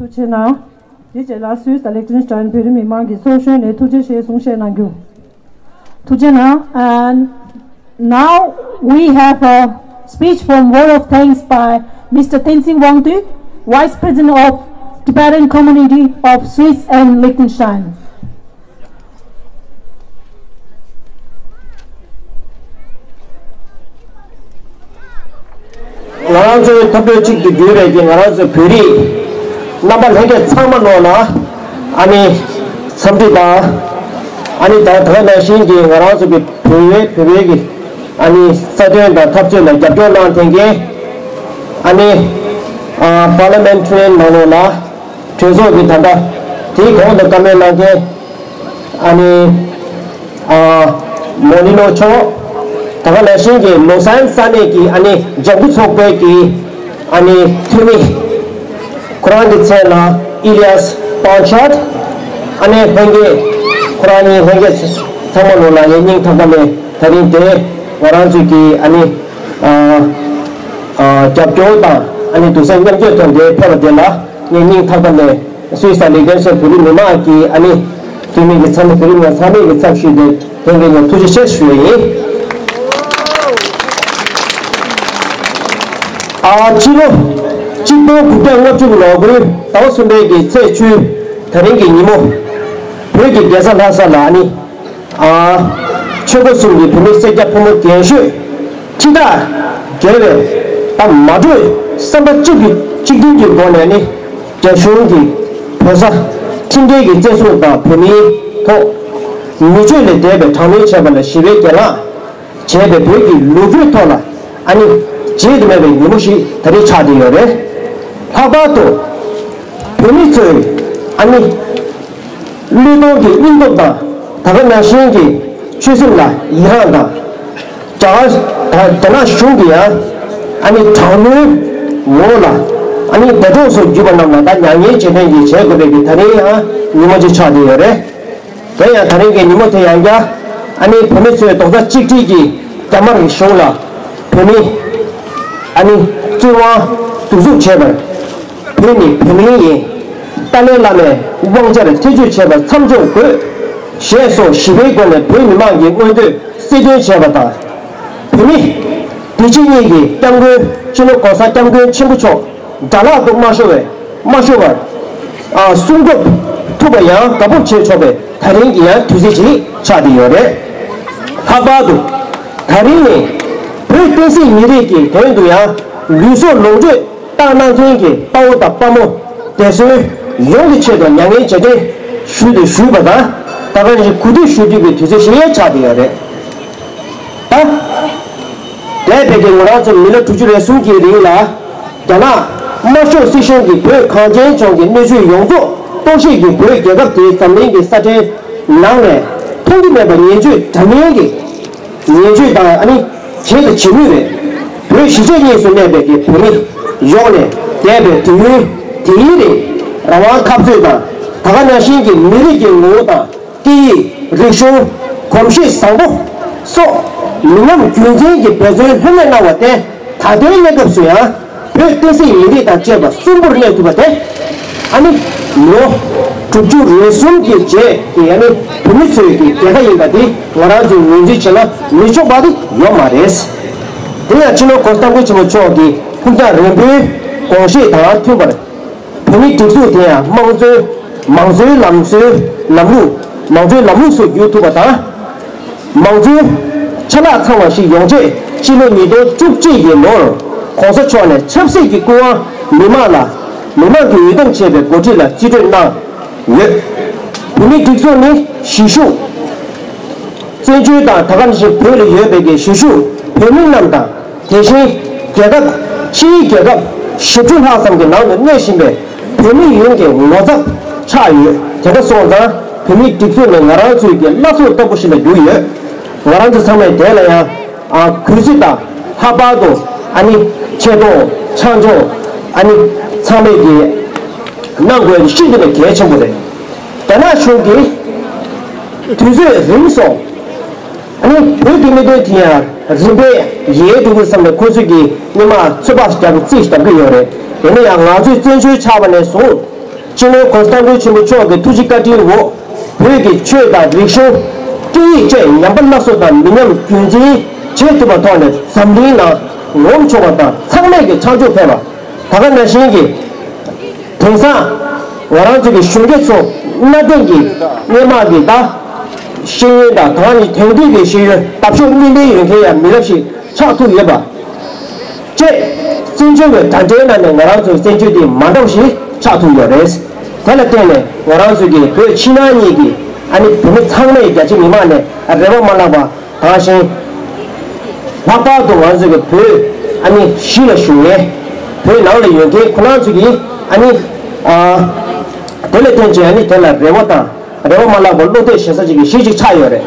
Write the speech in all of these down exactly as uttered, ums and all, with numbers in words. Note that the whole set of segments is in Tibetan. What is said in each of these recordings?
ཐུགས་རྗེ་གནང་། དེ་རྗེས་ལ་སུད་སི་དང་ལིག་ཏེན་སི་ཏན་བོད་རིགས་མི་མང་གི་ཚོགས་གཞོན་ནས་ཐུགས་རྗེ་ཆེ་གསུང་བཤད་གནང་རྒྱུ། ཐུགས་རྗེ་གནང་། And now we have a speech from word of thanks by Mister Tenzin Wangtui, Vice President of Tibetan Community of Swiss and Liechtenstein. ང་རང་ཚོའི་འཐབ་རྩོད་གཅིག་ཏུ་གྱུར་བའི་གི་ང་རང་ཚོའི་བོད་རིགས་རྣམ་པ་ལྷན་རྒྱས་ཚང་མ་ལོག་ལ་ཨ་ནི་འཚམས་འདྲི་དང་། ཨ་ནི་ད་ད་ག་ནང་བཞིན་གྱི་ང་རང་ཚོ་གི་བོད་བོད་པའི་གི་ཨ་ནི་རྩ་དོན་དང་འཐབ་རྩོད་ལ་རྒྱབ་སྐྱོར་གནང་མཁན་གྱི་ཨ་ནི་ཨ་པར་ལི་མེན་ཊ་རི་ནང་ལོགས་ལ་གྲོས་ཚོགས་ཀྱི་ད་ལྟ་དེའི་གོང་དུ་བཀའ་མོལ་གནང་མཁན་ཨ་ནི་ཨ་མོ་ནི་ནོ་མཆོག་ད་ག་ནང་བཞིན་གྱི་ལོ་སན་ས་གནས་ཀྱི་ཨ་ནི་ལྗང་བུ་ཚོགས་པའི་གི་ཨ་ནི་འཐུས་མི། ཁོ་རང་གི་མཚན་ལ་ཨི་ལི་ཡཱས་པང་ཆད། ཨ་ནི་ལྷན་རྒྱས་ཁོ་རང་གཉིས་ལྷན་རྒྱས་ཚང་མ་ལོ་ལ་ངས་སྙིང་ཐག་པ་ནས་ད་རིང་དེ་ང་རང་ཚོའི་གི་ཨ་ནི་ཨ་ཨ་རྒྱབ་སྐྱོར་དང་ཨ་ནི་དུས་སང་མཉམ་སྐྱོད་ཐོག་འདིར་ཕེབས་པ་དེ་ལ་ངས་སྙིང་ཐག་པ་ནས་སུད་སི་དང་ལིག་ཏེན་སི་ཊན་བོད་རིགས་མི་མང་གི་ཨ་ནི་འཐུས་མི་གི་ཚབ་ནས་བོད་རིགས་མི་མང་ཚང་མའི་གི་ཚབ་ཞུས་ཏེ། ལྷན་རྒྱས་ལ་ཐུགས་རྗེ་ཆེ་ཞུ་ཡ་ཡིན། ཨ་ཕྱི་ལོ་གཅིག་སྟོང་དགུ་བརྒྱ་ལྔ་བཅུ་ལོ་དགུའི་ཟླ་བ་གསུམ་པའི་གི་ཚེས་བཅུ་ད་རིང་གི་ཉིན་མོ། བོད་ཀྱི་རྒྱལ་ས་ལྷ་ས་ལ་ནི་ཨ་ཆོལ་ཁ་གསུམ་གྱི་བོད་མི་སེར་སྐྱ་ཕོ་མོ་རྒན་ཤོས་ཁྲི་ཕྲག་བརྒལ་བས་ད་མ་གྲོས་བསམ་པ་གཅིག་གི་གཅིག་མཐུན་གྱི་སྒོ་ནས་ནི། རྒྱ་གཞུང་གིས་བོད་ས་ཁྲིམས་འགལ་གྱི་བཙན་བཟུང་དང་བོད་མིའི་ཐོག་མི་སྤྱོད་ལས་འདས་པའི་དྲག་གནོན་བྱས་པ་ལ་ཞི་བའི་གྱེན་ལངས་བྱས་པའི་བོད་ཀྱི་ལོ་རྒྱུས་ཐོག་ལ་ཨ་ནི་བརྗེད་དུ་མེད་པའི་ཉིན་མོ་ཞིག་ད་རེས་ཆགས་བསྡད་ཡོད་རེད། ལྷག་པར་དུ་བོད་མི་ཚོས་ཨ་ནི་བློས་གཏོང་གི་སྙིང་སྟོབས་དང་ད་ག་ནང་བཞིན་གྱི་ཆོད་སེམས་ལ་ཡི་རངས་དང་། རྒྱ་གར་ད་རྒྱ་ནག་གཞུང་གིས་ཡང་ཨ་ནི་དྲག་གནོན་འོག་ལ་ཨ་ནི་འདས་གྲོངས་སུ་གྱུར་པ་རྣམས་ལ་ད་མྱ་ངན་བྱེད་མཁན་གྱི་བྱེད་དགོས་པའི་གི་ད་རིང་ཡང་ཉིན་མོ་ཅིག་ཆགས་བསྡད་ཡོད་རེད། དེ་ཡང་ད་རིང་གི་ཉིན་མོ་དེ་ཡང་བསྐྱར་ཨ་ནི་བོད་མི་ཚོས་རྡོག་རྩ་གཅིག་སྒྲིལ་གྱིས་རྒྱ་དམར་གྱི་གཞུང་ལ་བོད་མི་ཨ་ནི་བཙན་དབང་གདུག་རྩུབ་བྱས་པར། བོད་ནི་བོད་མིའི་ཡིན། ཏཱ་ལའི་བླ་མས་དབང་ཆར་ཐེ་བྱུས་བྱས་པ་མཚམས་འཇོག་དགོས། ཞེས་སོགས་ཞི་བའི་སྒོ་ནས་བོད་མི་མང་གི་མངོན་འདོད་གསལ་སྟོན་བྱས་པ་དང་། བོད་མི་སྡེ་སྐྱིད་གཉིས་ཀྱི་སྐྱབས་མགོན་སྤྱི་ནོར་༸གོང་ས་༸སྐྱབས་མགོན་ཆེན་པོ་མཆོག་དགྲ་ལག་ཏུ་མ་ཤོར་བའི་མ་ཤོར་བར། ཨ་སྲུང་སྐྱོབ་ཐུབ་པ་ཡང་དགའ་སྤོབས་བྱེད་ཆོག་པའི་ད་རིང་གི་ཡང་དུས་ཚིགས་ཤིག་ཆགས་བསྡད་ཡོད་རེད། ལྷག་པར་དུ་ད་རིང་ནི་བོད་བསྟན་སྲིད་མི་རིགས་ཀྱི་དོན་དུ་ཡང་ལུས་སྲོག་ལོངས་སྤྱོད་བཏང་གནང་མཁན་གྱི་དཔའ་བོ་དང་དཔའ་མོ་སྡེ་གསུམ་ཡོངས་ཀྱི་ཆེད་དུ་མྱ་ངན་རྗེས་དྲན་ཞུ་དུ་ཞུས་པ་དང་ད་ག་ནང་བཞིན་གུས་འདུད་ཞུ་དུས་ཀྱི་དུས་ཚོད་ཞིག་ཡང་ཆགས་བསྡད་ཡོད་རེད། ད། འདས་པའི་གི་ང་རང་ཚོ་མི་ལོ་དྲུག་ཅུ་རེ་གསུམ་གྱི་རིང་ལ། རྒྱ་ནག་དམར་ཤོག་སྲིད་གཞུང་གིས་བོད་གངས་ཅན་ལྗོངས་ཀྱི་སྣོད་བཅུད་ཡོངས་རྫོགས་གཏོར་བཤིག་གིས་བོད་རྒྱལ་ཁབ་དེའི་འཛམ་གླིང་གི་ས་ཁྲའི་ནང་ནས་མཐོང་རྒྱུ་མེད་པ་ངན་སྤྱོད་འདྲ་མིན་གྱི་ངན་སྤྱོད་དང་ཨ་ནི་བྱས་དང་བྱེད་མུས་རེད། བོད་གཞིས་བྱེས་གཉིས་སུ་གནས་པའི་གི་བོད་མི་ཡོངས་ནས་འདས་པའི་དུས་ཡུན་དེའི་རིང་རང་དབང་འཐབ་རྩོད་དང་ད་ག་ནང་བཞིན་གྱི་མི་རིགས་ཀྱི་ངོ་བོ་དང་། སྐད་ཡིག་རིག་གཞུང་། གོམས་གཤིས་བཟང་པོ་སོགས་མི་ཉམས་རྒྱུན་འཛིན་གྱི་འབད་བརྩོན་ལྷོད་མེད་གནང་བ་དེ་ད་ལྟའི་གནས་སྐབས་སུ་ཡང་བོད་བསྟན་སྲིད་མི་རིགས་དང་བཅས་པ་གསོན་པོར་གནས་ཐུབ་པ་དེ་ཨ་ནི་ལོ་དྲུག་ཅུ་རེ་གསུམ་གྱི་རྗེས་ཀྱི་ཨ་ནི་བོད་མི་ཚོའི་གི་རྒྱལ་ཁ་ཡིན་པ་འདི་ང་རང་ཚོས་ངོས་འཛིན་བྱས་ན་མི་ཆོག་པ་དེ་ཡོད་མ་རེད། དེ་ཡང་སྤྱི་ནོར་༸གོང་ས་༸སྐྱབས་མགོན་ཆེན་པོ་མཆོག་གི་ཕུགས་རྒྱང་རིང་པོའི་དགོངས་བཞེད་དང་མཐུན་པར། བོད་མིའི་སྒྲིག་འཛུགས་དེ་ཡང་དམངས་གཙོའི་མང་གཙོའི་ལམ་སྲོལ་ལམ་ལུགས་མང་གཙོའི་ལམ་ལུགས་སུ་བསྒྱུར་ཐུབ་པ་དང་། མང་གཙོའི་ཆ་ལག་ཚང་བ་ཞིག་ཡོང་ཆེད་སྤྱི་ལོ་ཉིས་སྟོང་བཅུ་གཅིག་གི་ལོར་༸གོང་ས་མཆོག་ནས་ཆབ་སྲིད་ཀྱི་སྐུ་དབང་མི་མང་ལ་མི་མང་གིས་འོས་འདེམས་བྱས་པའི་འགོ་ཁྲིད་ལ་རྩིས་སྤྲོད་གནང་ཡོད། བོད་མིའི་སྒྲིག་འཛུགས་ནི་གཞིས་བཞུགས། བཙན་བྱོལ་དང་ད་ག་ནང་བཞིན་བོད་ལ་ཡོད་པའི་གི་གཞིས་བཞུགས་བོད་མི་རྣམས་དང་། དེ་བཞིན་རྒྱལ་ཁབ་ཕྱིའི་རྒྱལ་ཁབ་བཞི་བཅུ་ལྷག་ཙམ་གྱི་ནང་དུ་གནས་བཞིན་པའི་བོད་མི་ཡོངས་ཀྱི་ངོ་ཚབ་ཆགས་ཡོད། དེ་འདྲ་སོང་ཙང་བོད་མིའི་སྒྲིག་འཛུགས་ནི་ང་རང་ཚོའི་གི་བླ་སྲོག་ལྟ་བུ་ཞིག་ལ་གྱུར་ཡོད། ང་རང་ཚོ་ཚང་མས་དེ་ལ་ཡང་ཨ་གུས་བརྩི་དང་། ལྷག་པར་དུ་ཨ་ནི་ཆེ་མཐོང་ཆ་འཇོག་ཨ་ནི་ཚང་མས་ཀྱི་གནང་དགོས་ཤིན་ཏུ་ནས་གལ་ཆེན་པོ་རེད། རྒྱ་ནག་གཞུང་གིས་དུས་ཚོད་རིང་སོང་། ཨ་ནི་བོད་ཀྱི་གནད་དོན་དེ་ཡང་རིམ་པས་ཡལ་འགྲོ་གི་བསམ་ནས་ཁོ་ཚོས་ཀྱིས་སྔོན་མ་ཚོད་དཔག་རྒྱབ་རྩིས་རྒྱབ་ཀྱི་ཡོད་རེད། ཡིན་ན་ཡང་ང་ཚོས་བཙན་བྱོལ་ཆགས་པ་ནས་བཟུང་ སྤྱི་ནོར་༸གོང་ས་༸སྐྱབས་མགོན་ཆེན་པོ་མཆོག་གི་ཐུགས་རྗེ་བཀའ་དྲིན་འོག་བོད་ཀྱི་ཆོས་དང་རིག་གཞུང་། སྐད་ཡིག་བཅས་ཉམས་པ་སླར་གསོ་དང་མི་ཉམས་རྒྱུན་འཛིན་བྱེད་ཐུབ་པའི་ཐོག་ནས་འཛམ་གླིང་ནང་ངོམ་ཆོག་པ་དང་ཚང་མས་ཀྱི་ཆ་འཇོག་ཕེབས་པ། ད་ག་ནང་བཞིན་གྱི་དེང་སང་ང་རང་ཚོ་གི་གཞོན་སྐྱེས་ཚོ་གནའ་དེང་གི་སྔོན་མ་གི་ད་ཤེས་ཡོན་དང་ད་ག་ནི་དེང་དུས་ཀྱི་ཤེས་ཡོན་ལྡབ་ཤོག་གཉིས་ལྡན་ཡོད་མཁན་ཡང་མི་རབས་ཤིག་ཆགས་ཐུབ་ཡོད་པ། ཅེས་བཙན་བྱོལ་བའི་དྲ་འབྲེལ་ནང་ནས་ང་རང་ཚོའི་བཙན་བྱོལ་འདི་མ་འདྲ་བ་ཞིག་ཆགས་ཐུབ་ཡོད་རེད། དེ་ལ་བརྟེན་ནས་ང་རང་ཚོ་གི་བོད་ཕྱི་ནང་གཉིས་ཀྱི་ཨ་ནི་བོད་མི་ཚང་མས་རྒྱ་ཆེ་མི་མང་ནས་རེ་བ་མ་བརླག་པ་དང་ཞིང་། ལྷག་པར་དུ་ང་ཚོ་གི་བོད་ཨ་ནི་གཞིས་ལ་བཞུགས་མཁན་བོད་ནང་ལ་ཡོད་མཁན་ཁོ་རང་ཚོ་གི་ཨ་ནི་ཨ་དེ་ལ་བརྟེན་བྱས་ཨ་ནི་དེ་ལ་རེ་བ་དང་རེ་བ་མ་བརླག་པ་བློ་གཏད་བྱེད་ས་ཅིག་གི་གཞི་ཅིག་ཆགས་ཡོད་རེད།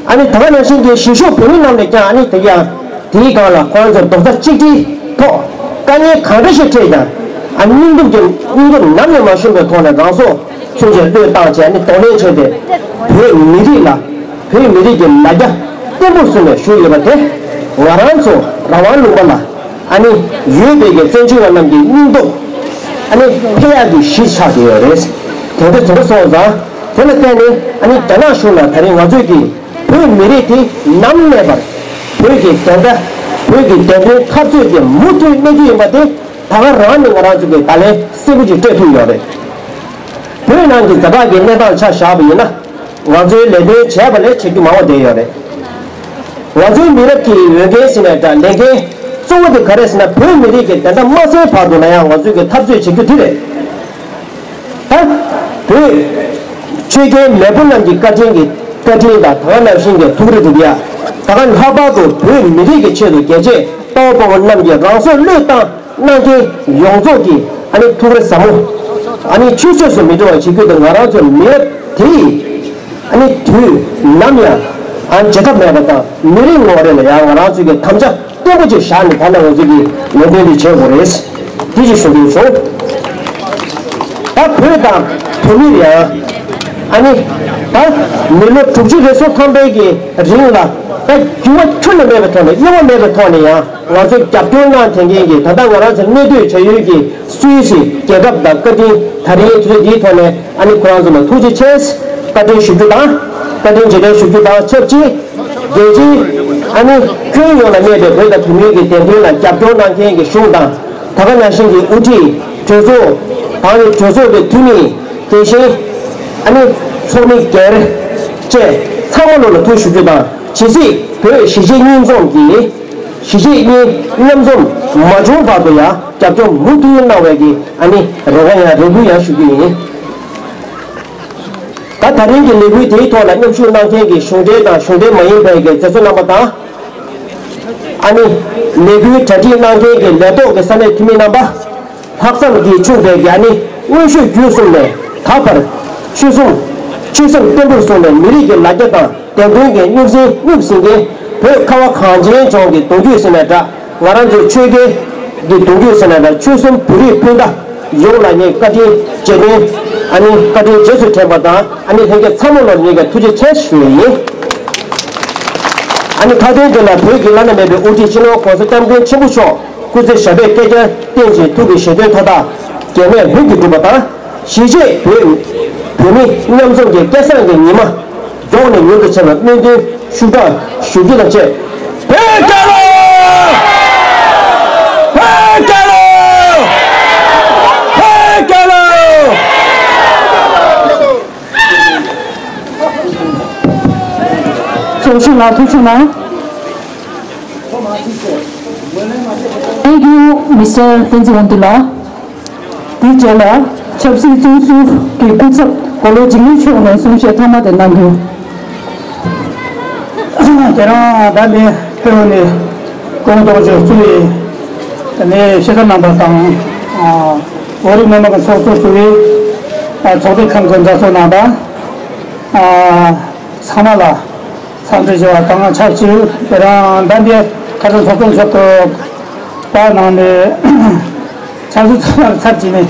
ཨ་ནི་ད་ག་ནང་བཞིན་གྱི་གཞིས་བཞུགས་བོད་མི་རྣམས་ནས་ཀྱང་ཨ་ནི་དེ་ཡང་དེའི་སྒང་ལ་ཁོ་རང་ཚོ་རྡོག་རྩ་གཅིག་སྒྲིལ་ཐོག་དཀའ་ངལ་གང་འདྲ་ཞིག་འཕྲད་ཀྱང་ཨ་སྙིང་སྟོབས་ཀྱི་སྙིང་སྟོབས་ནམ་ཡང་མ་ཞུམ་པའི་ཐོག་ནས་རང་སྲོག་ཚུན་ཆད་བློས་བཏང་བྱས་ཨ་ནི་གདོང་ལེན་བྱས་ཏེ་བོད་མི་རིགས་ལ་བོད་མི་རིགས་ཀྱི་ལ་རྒྱ་བརྟན་པོར་བཟུང་ནས་བཞུགས་ཡོད་པ་དེ་ང་རང་ཚོ་རང་དབང་ལུང་པ་ལ། ཨ་ནི་ཡོད་པའི་གི་བཙན་བྱོལ་བ་རྣམས་ཀྱི་སྙིང་སྟོབས་ཨ་ནི་འཕེལ་ཡག་གི་གཞི་ཆགས་ཀྱི་ཡོད་རེད། དེ་འདྲ་དེ་འདྲ་སོང་ཙང་དེ་ལ་བརྟེན་ནས་ཨ་ནི་རྒྱ་ནག་གཞུང་ལ་ད་རིང་ང་ཚོས་ཀྱི་བོད་མི་རིགས་དེ་ནམ་གནས་པར་བོད་ཀྱི་བདེན་མཐའ་བོད་ཀྱི་བདེན་དོན་འཐབ་རྩོད་དེ་མུ་མཐུད་གནས་རྒྱུ་ཡིན་པ་དེ་ད་ག་རང་ནས་ང་རང་ཚོ་གི་ད་ལན་གསལ་པོ་ཅིག་སྤྲད་ཐུབ་ཡོད་རེད། བོད་ནང་གི་ཛ་དྲག་གི་གནས་སྟངས་ཆ་བཞག་པ་ཡིན་ན། ང་ཚོའི་ལས་དོན་བྱས་པ་ལས་བྱེད་རྒྱུ་མང་བ་བསྡད་ཡོད་རེད། ང་ཚོའི་མི་རབས་ཀྱི་འོས་འགན་ཟེར་ནས་འདྲ་ལས་འགན་གཙོ་བོ་དེ་ག་རེ་ཟེར་ན་བོད་མི་རིགས་ཀྱི་བདེན་མཐའ་མ་གསལ་བར་དུ་ལ་ཡང་ང་ཚོས་ཀྱི་འཐབ་རྩོད་བྱེད་རྒྱུ་དེ་རེད། ད་བོད་ཆོས་རྒྱལ་མེས་པོ་རྣམས་ཀྱི་བཀའ་དྲིན་གྱི་བཀའ་དྲིན་དང་ད་ག་ནང་བཞིན་གྱི་ཐུགས་རེ་དེ་འདི་ཡ་ད་ག་ལྷག་པར་དུ་བོད་མི་རིགས་ཀྱི་ཆེད་དུ་རྒྱལ་གཅེས་དཔའ་བོ་དཔའ་མོ་རྣམས་ཀྱིས་རང་སྲོག་བློས་བཏང་། གནང་མཁན་ཡོངས་རྫོགས་ཀྱི་ཨ་ནི་ཐུགས་རེ་ཟབ་མོ། ཨ་ནི་ཆུད་ཟོས་སུ་མི་འགྲོ་བ་བྱེད་རྒྱུ་དེ་ང་རང་ཚོའི་མི་རབས་དེ་ཡི་ཨ་ནི་དུས་ནམ་ཡང་ཨ་བརྗེད་ཐབས་མེད་པ་དང་མི་རིང་ངོ་རེ་ལ་ཡང་ང་རང་ཚོའི་གི་དམ་བཅའ་བརྟན་པོ་ཅིག་བཞག་ནས་ད་ལྟ་ང་ཚོའི་གི་ལས་དོན་འདི་བྱེད་དགོས་རེད། འདི་ཅིག་ཞུ་འདོད་བྱུང་། ད་བོད་དང་བོད་མིར་ཡང་ཨ་ནི་ད་མི་ལོ་དྲུག་ཅུ་རེ་ཟུང་ཐམ་པའི་གི་རིང་ལ་ད་འགྱུར་བ་ཁྱོན་ནས་མེད་པའི་ཐོག་ནས་གཡོ་བ་མེད་པའི་ཐོག་ནས་ཡང་། ང་ཚོས་རྒྱབ་སྐྱོར་གནང་མཁན་གྱི་ད་ལྟ་ང་རང་ཚོ་གནས་སྡོད་བྱ་ཡུལ་གྱི་སུད་སི་རྒྱལ་ཁབ་དང་བཀའ་དྲིན་ད་རིང་དུས་ཚོད་འདིའི་ཐོག་ནས་ཨ་ནི་ཁོ་རང་ཚོ་ལ་ཐུགས་རྗེ་ཆེ་བཀའ་དྲིན་ཞུ་རྒྱུ་དང་བཀའ་དྲིན་རྗེས་དྲན་ཞུ་རྒྱུ་དང་ཆབས་ཅིག་རྒྱལ་སྤྱིའི་ཨ་ནི་ཁྱོན་ཡོངས་ལ་གནས་པའི་བོད་དང་བོད་མིའི་གི་བདེན་དོན་ལ་རྒྱབ་སྐྱོར་གནང་མཁན་གྱི་གཞུང་དང་ད་ག་ནང་བཞིན་གྱི་དབུ་ཁྲིད་གྲོས་ཚོགས་དང་ནི་གྲོས་ཚོགས་ཀྱི་འཐུས་མི་དེ་བཞིན་ཨ་ནི་ཚོགས་མི་སྒེར་བཅས་ཚང་མ་ལོ་ལ་ཐུགས་ཞུ་རྒྱུ་དང་ཇི་སྲིད་བོད་གཞིས་བྱེས་གཉིས་འཛོམས་ཀྱི། གཞིས་བྱེས་གཉིས་མཉམ་འཛོམས་མ་བྱུང་བར་དུ་ཡང་རྒྱབ་སྐྱོར་མུ་མཐུད་གནང་བའི་གི་ཨ་ནི་རེ་བ་ཡང་རེ་སྐུལ་ཡང་ཞུ་རྒྱུ་ཡིན། ད་ད་རིང་གི་ལས་འགུལ་དེའི་ཐོག་ལ་མཉམ་ཞུགས་གནང་མཁན་གྱི་གཞུང་འབྲེལ་དང་གཞུང་འབྲེལ་མ་ཡིན་པའི་གི་མཛད་གཙོ་རྣམ་པ་དང་། ཨ་ནི་ལས་འགུལ་གྲ་སྒྲིག་གནང་མཁན་གྱི་ལས་ཐོག་གི་ས་གནས་འཐུས་མི་རྣམ་པ། ལྷག་བསམ་གྱིས་ཕྱུག་པའི་གི་ཨ་ནི་མངོན་ཤེས་བརྒྱུད་གསུམ་ནས་ད་བར་ཆོས་གསུམ་ཆོས་སེམས་བརྟན་པོར་བཟུང་ནས་མི་རིགས་ཀྱི་ལ་རྒྱ་དང་། བདེན་དོན་གྱི་སྨྱུག་ཟིང་སྨྱུག་ཟིང་གིས་བོད་ཁ་བ་གངས་ཅན་ལྗོངས་ཀྱི་གདུང་རྒྱུད་ཟེར་ནའི་འདྲ། ང་རང་ཚོའི་ཆོལ་ཁའི་གི་གདུང་རྒྱུད་ཟེར་ནའི་འདྲ། ཆོལ་གསུམ་བོད་རིགས་སྤུན་ཟླ་ཡོངས་ལ་ངས་བཀའ་དྲིན་རྗེས་དྲན་ཨ་ནི་བཀའ་དྲིན་རྗེས་སུ་དྲན་པ་དང་ཨ་ནི་ལྷན་རྒྱས་ཚང་མ་ལ་ངས་ཀྱང་ཐུགས་རྗེ་ཆེ་ཞུ་ཡས་ཡིན། ཨ་ནི་མཐའ་དོན་དེ་ལ་བོད་ཀྱི་བླ་ན་མེད་པའི་དབུ་ཁྲིད་སྤྱི་ནོར་༸གོང་ས་༸སྐྱབས་མགོན་ཆེན་པོ་མཆོག་སྐུ་ཚེ་ཞབས་པད་བསྐལ་བརྒྱར་བརྟན་ཅིང་ཐུགས་ཀྱི་བཞེད་དོན་མཐའ་དག་འབད་མེད་ལྷུན་གྱིས་འགྲུབ་པ་དང་། གཞིས་བྱེས་བོད་བོད་མི་མཉམ་འཛོམས་ཀྱི་སྐལ་བཟང་གི་ཉི་མ་མགྱོགས་ནས་མྱུར་དུ་བྱེད་པར་སྨོན་འདུན་ཤུགས་དྲག་ཞུ་རྒྱུ་དང་བཅས། བོད་རྒྱལ་ལོ། བོད་རྒྱལ་ལོ། བོད་རྒྱལ་ལོ། ཚོགས་གཙོ་ལགས་ཐུགས་རྗེ་གནང་། Thank you, Mister བསྟན་འཛིན་དབང་འདུས་ལགས། དེའི་རྗེས་ལ་ཆབ་སྲིད་བཙོན་ཟུར་གྱི་སྐུ་ཚབ་མགོ་ལོག་འཇིགས་མེད་མཆོག་ནས་གསུང་བཤད་མཐའ་མ་དེ་གནང་རྒྱུ། དེ་རིང་ད་ནི་ཕེབས་ནས་སྐུ་ངོ་རྡོ་རྗེ་གཙོས་པའི་ད་ནི་སྤྱི་ཁྱབ་རྣམ་པ་དང་། ཨ། བོད་རིགས་མི་མང་གི་ཚོགས་གཙོ་གཙོས་པའི་ཨ་ཚོགས་སྡེ་ཁག་གི་མཛད་གཙོ་རྣམ་པ། ཨ། ཚང་མ་ལ་འཚམས་འདྲི་ཞུ་བ་དང་ཆབས་ཅིག་དེ་རིང་ད་འདི་ཁ་སང་ཚོགས་གཙོ་མཆོག་གིས་བཀའ་གནང་ནས་ཆབ་སྲིད་ཚང་མར་ཚབ་བྱས་ནས་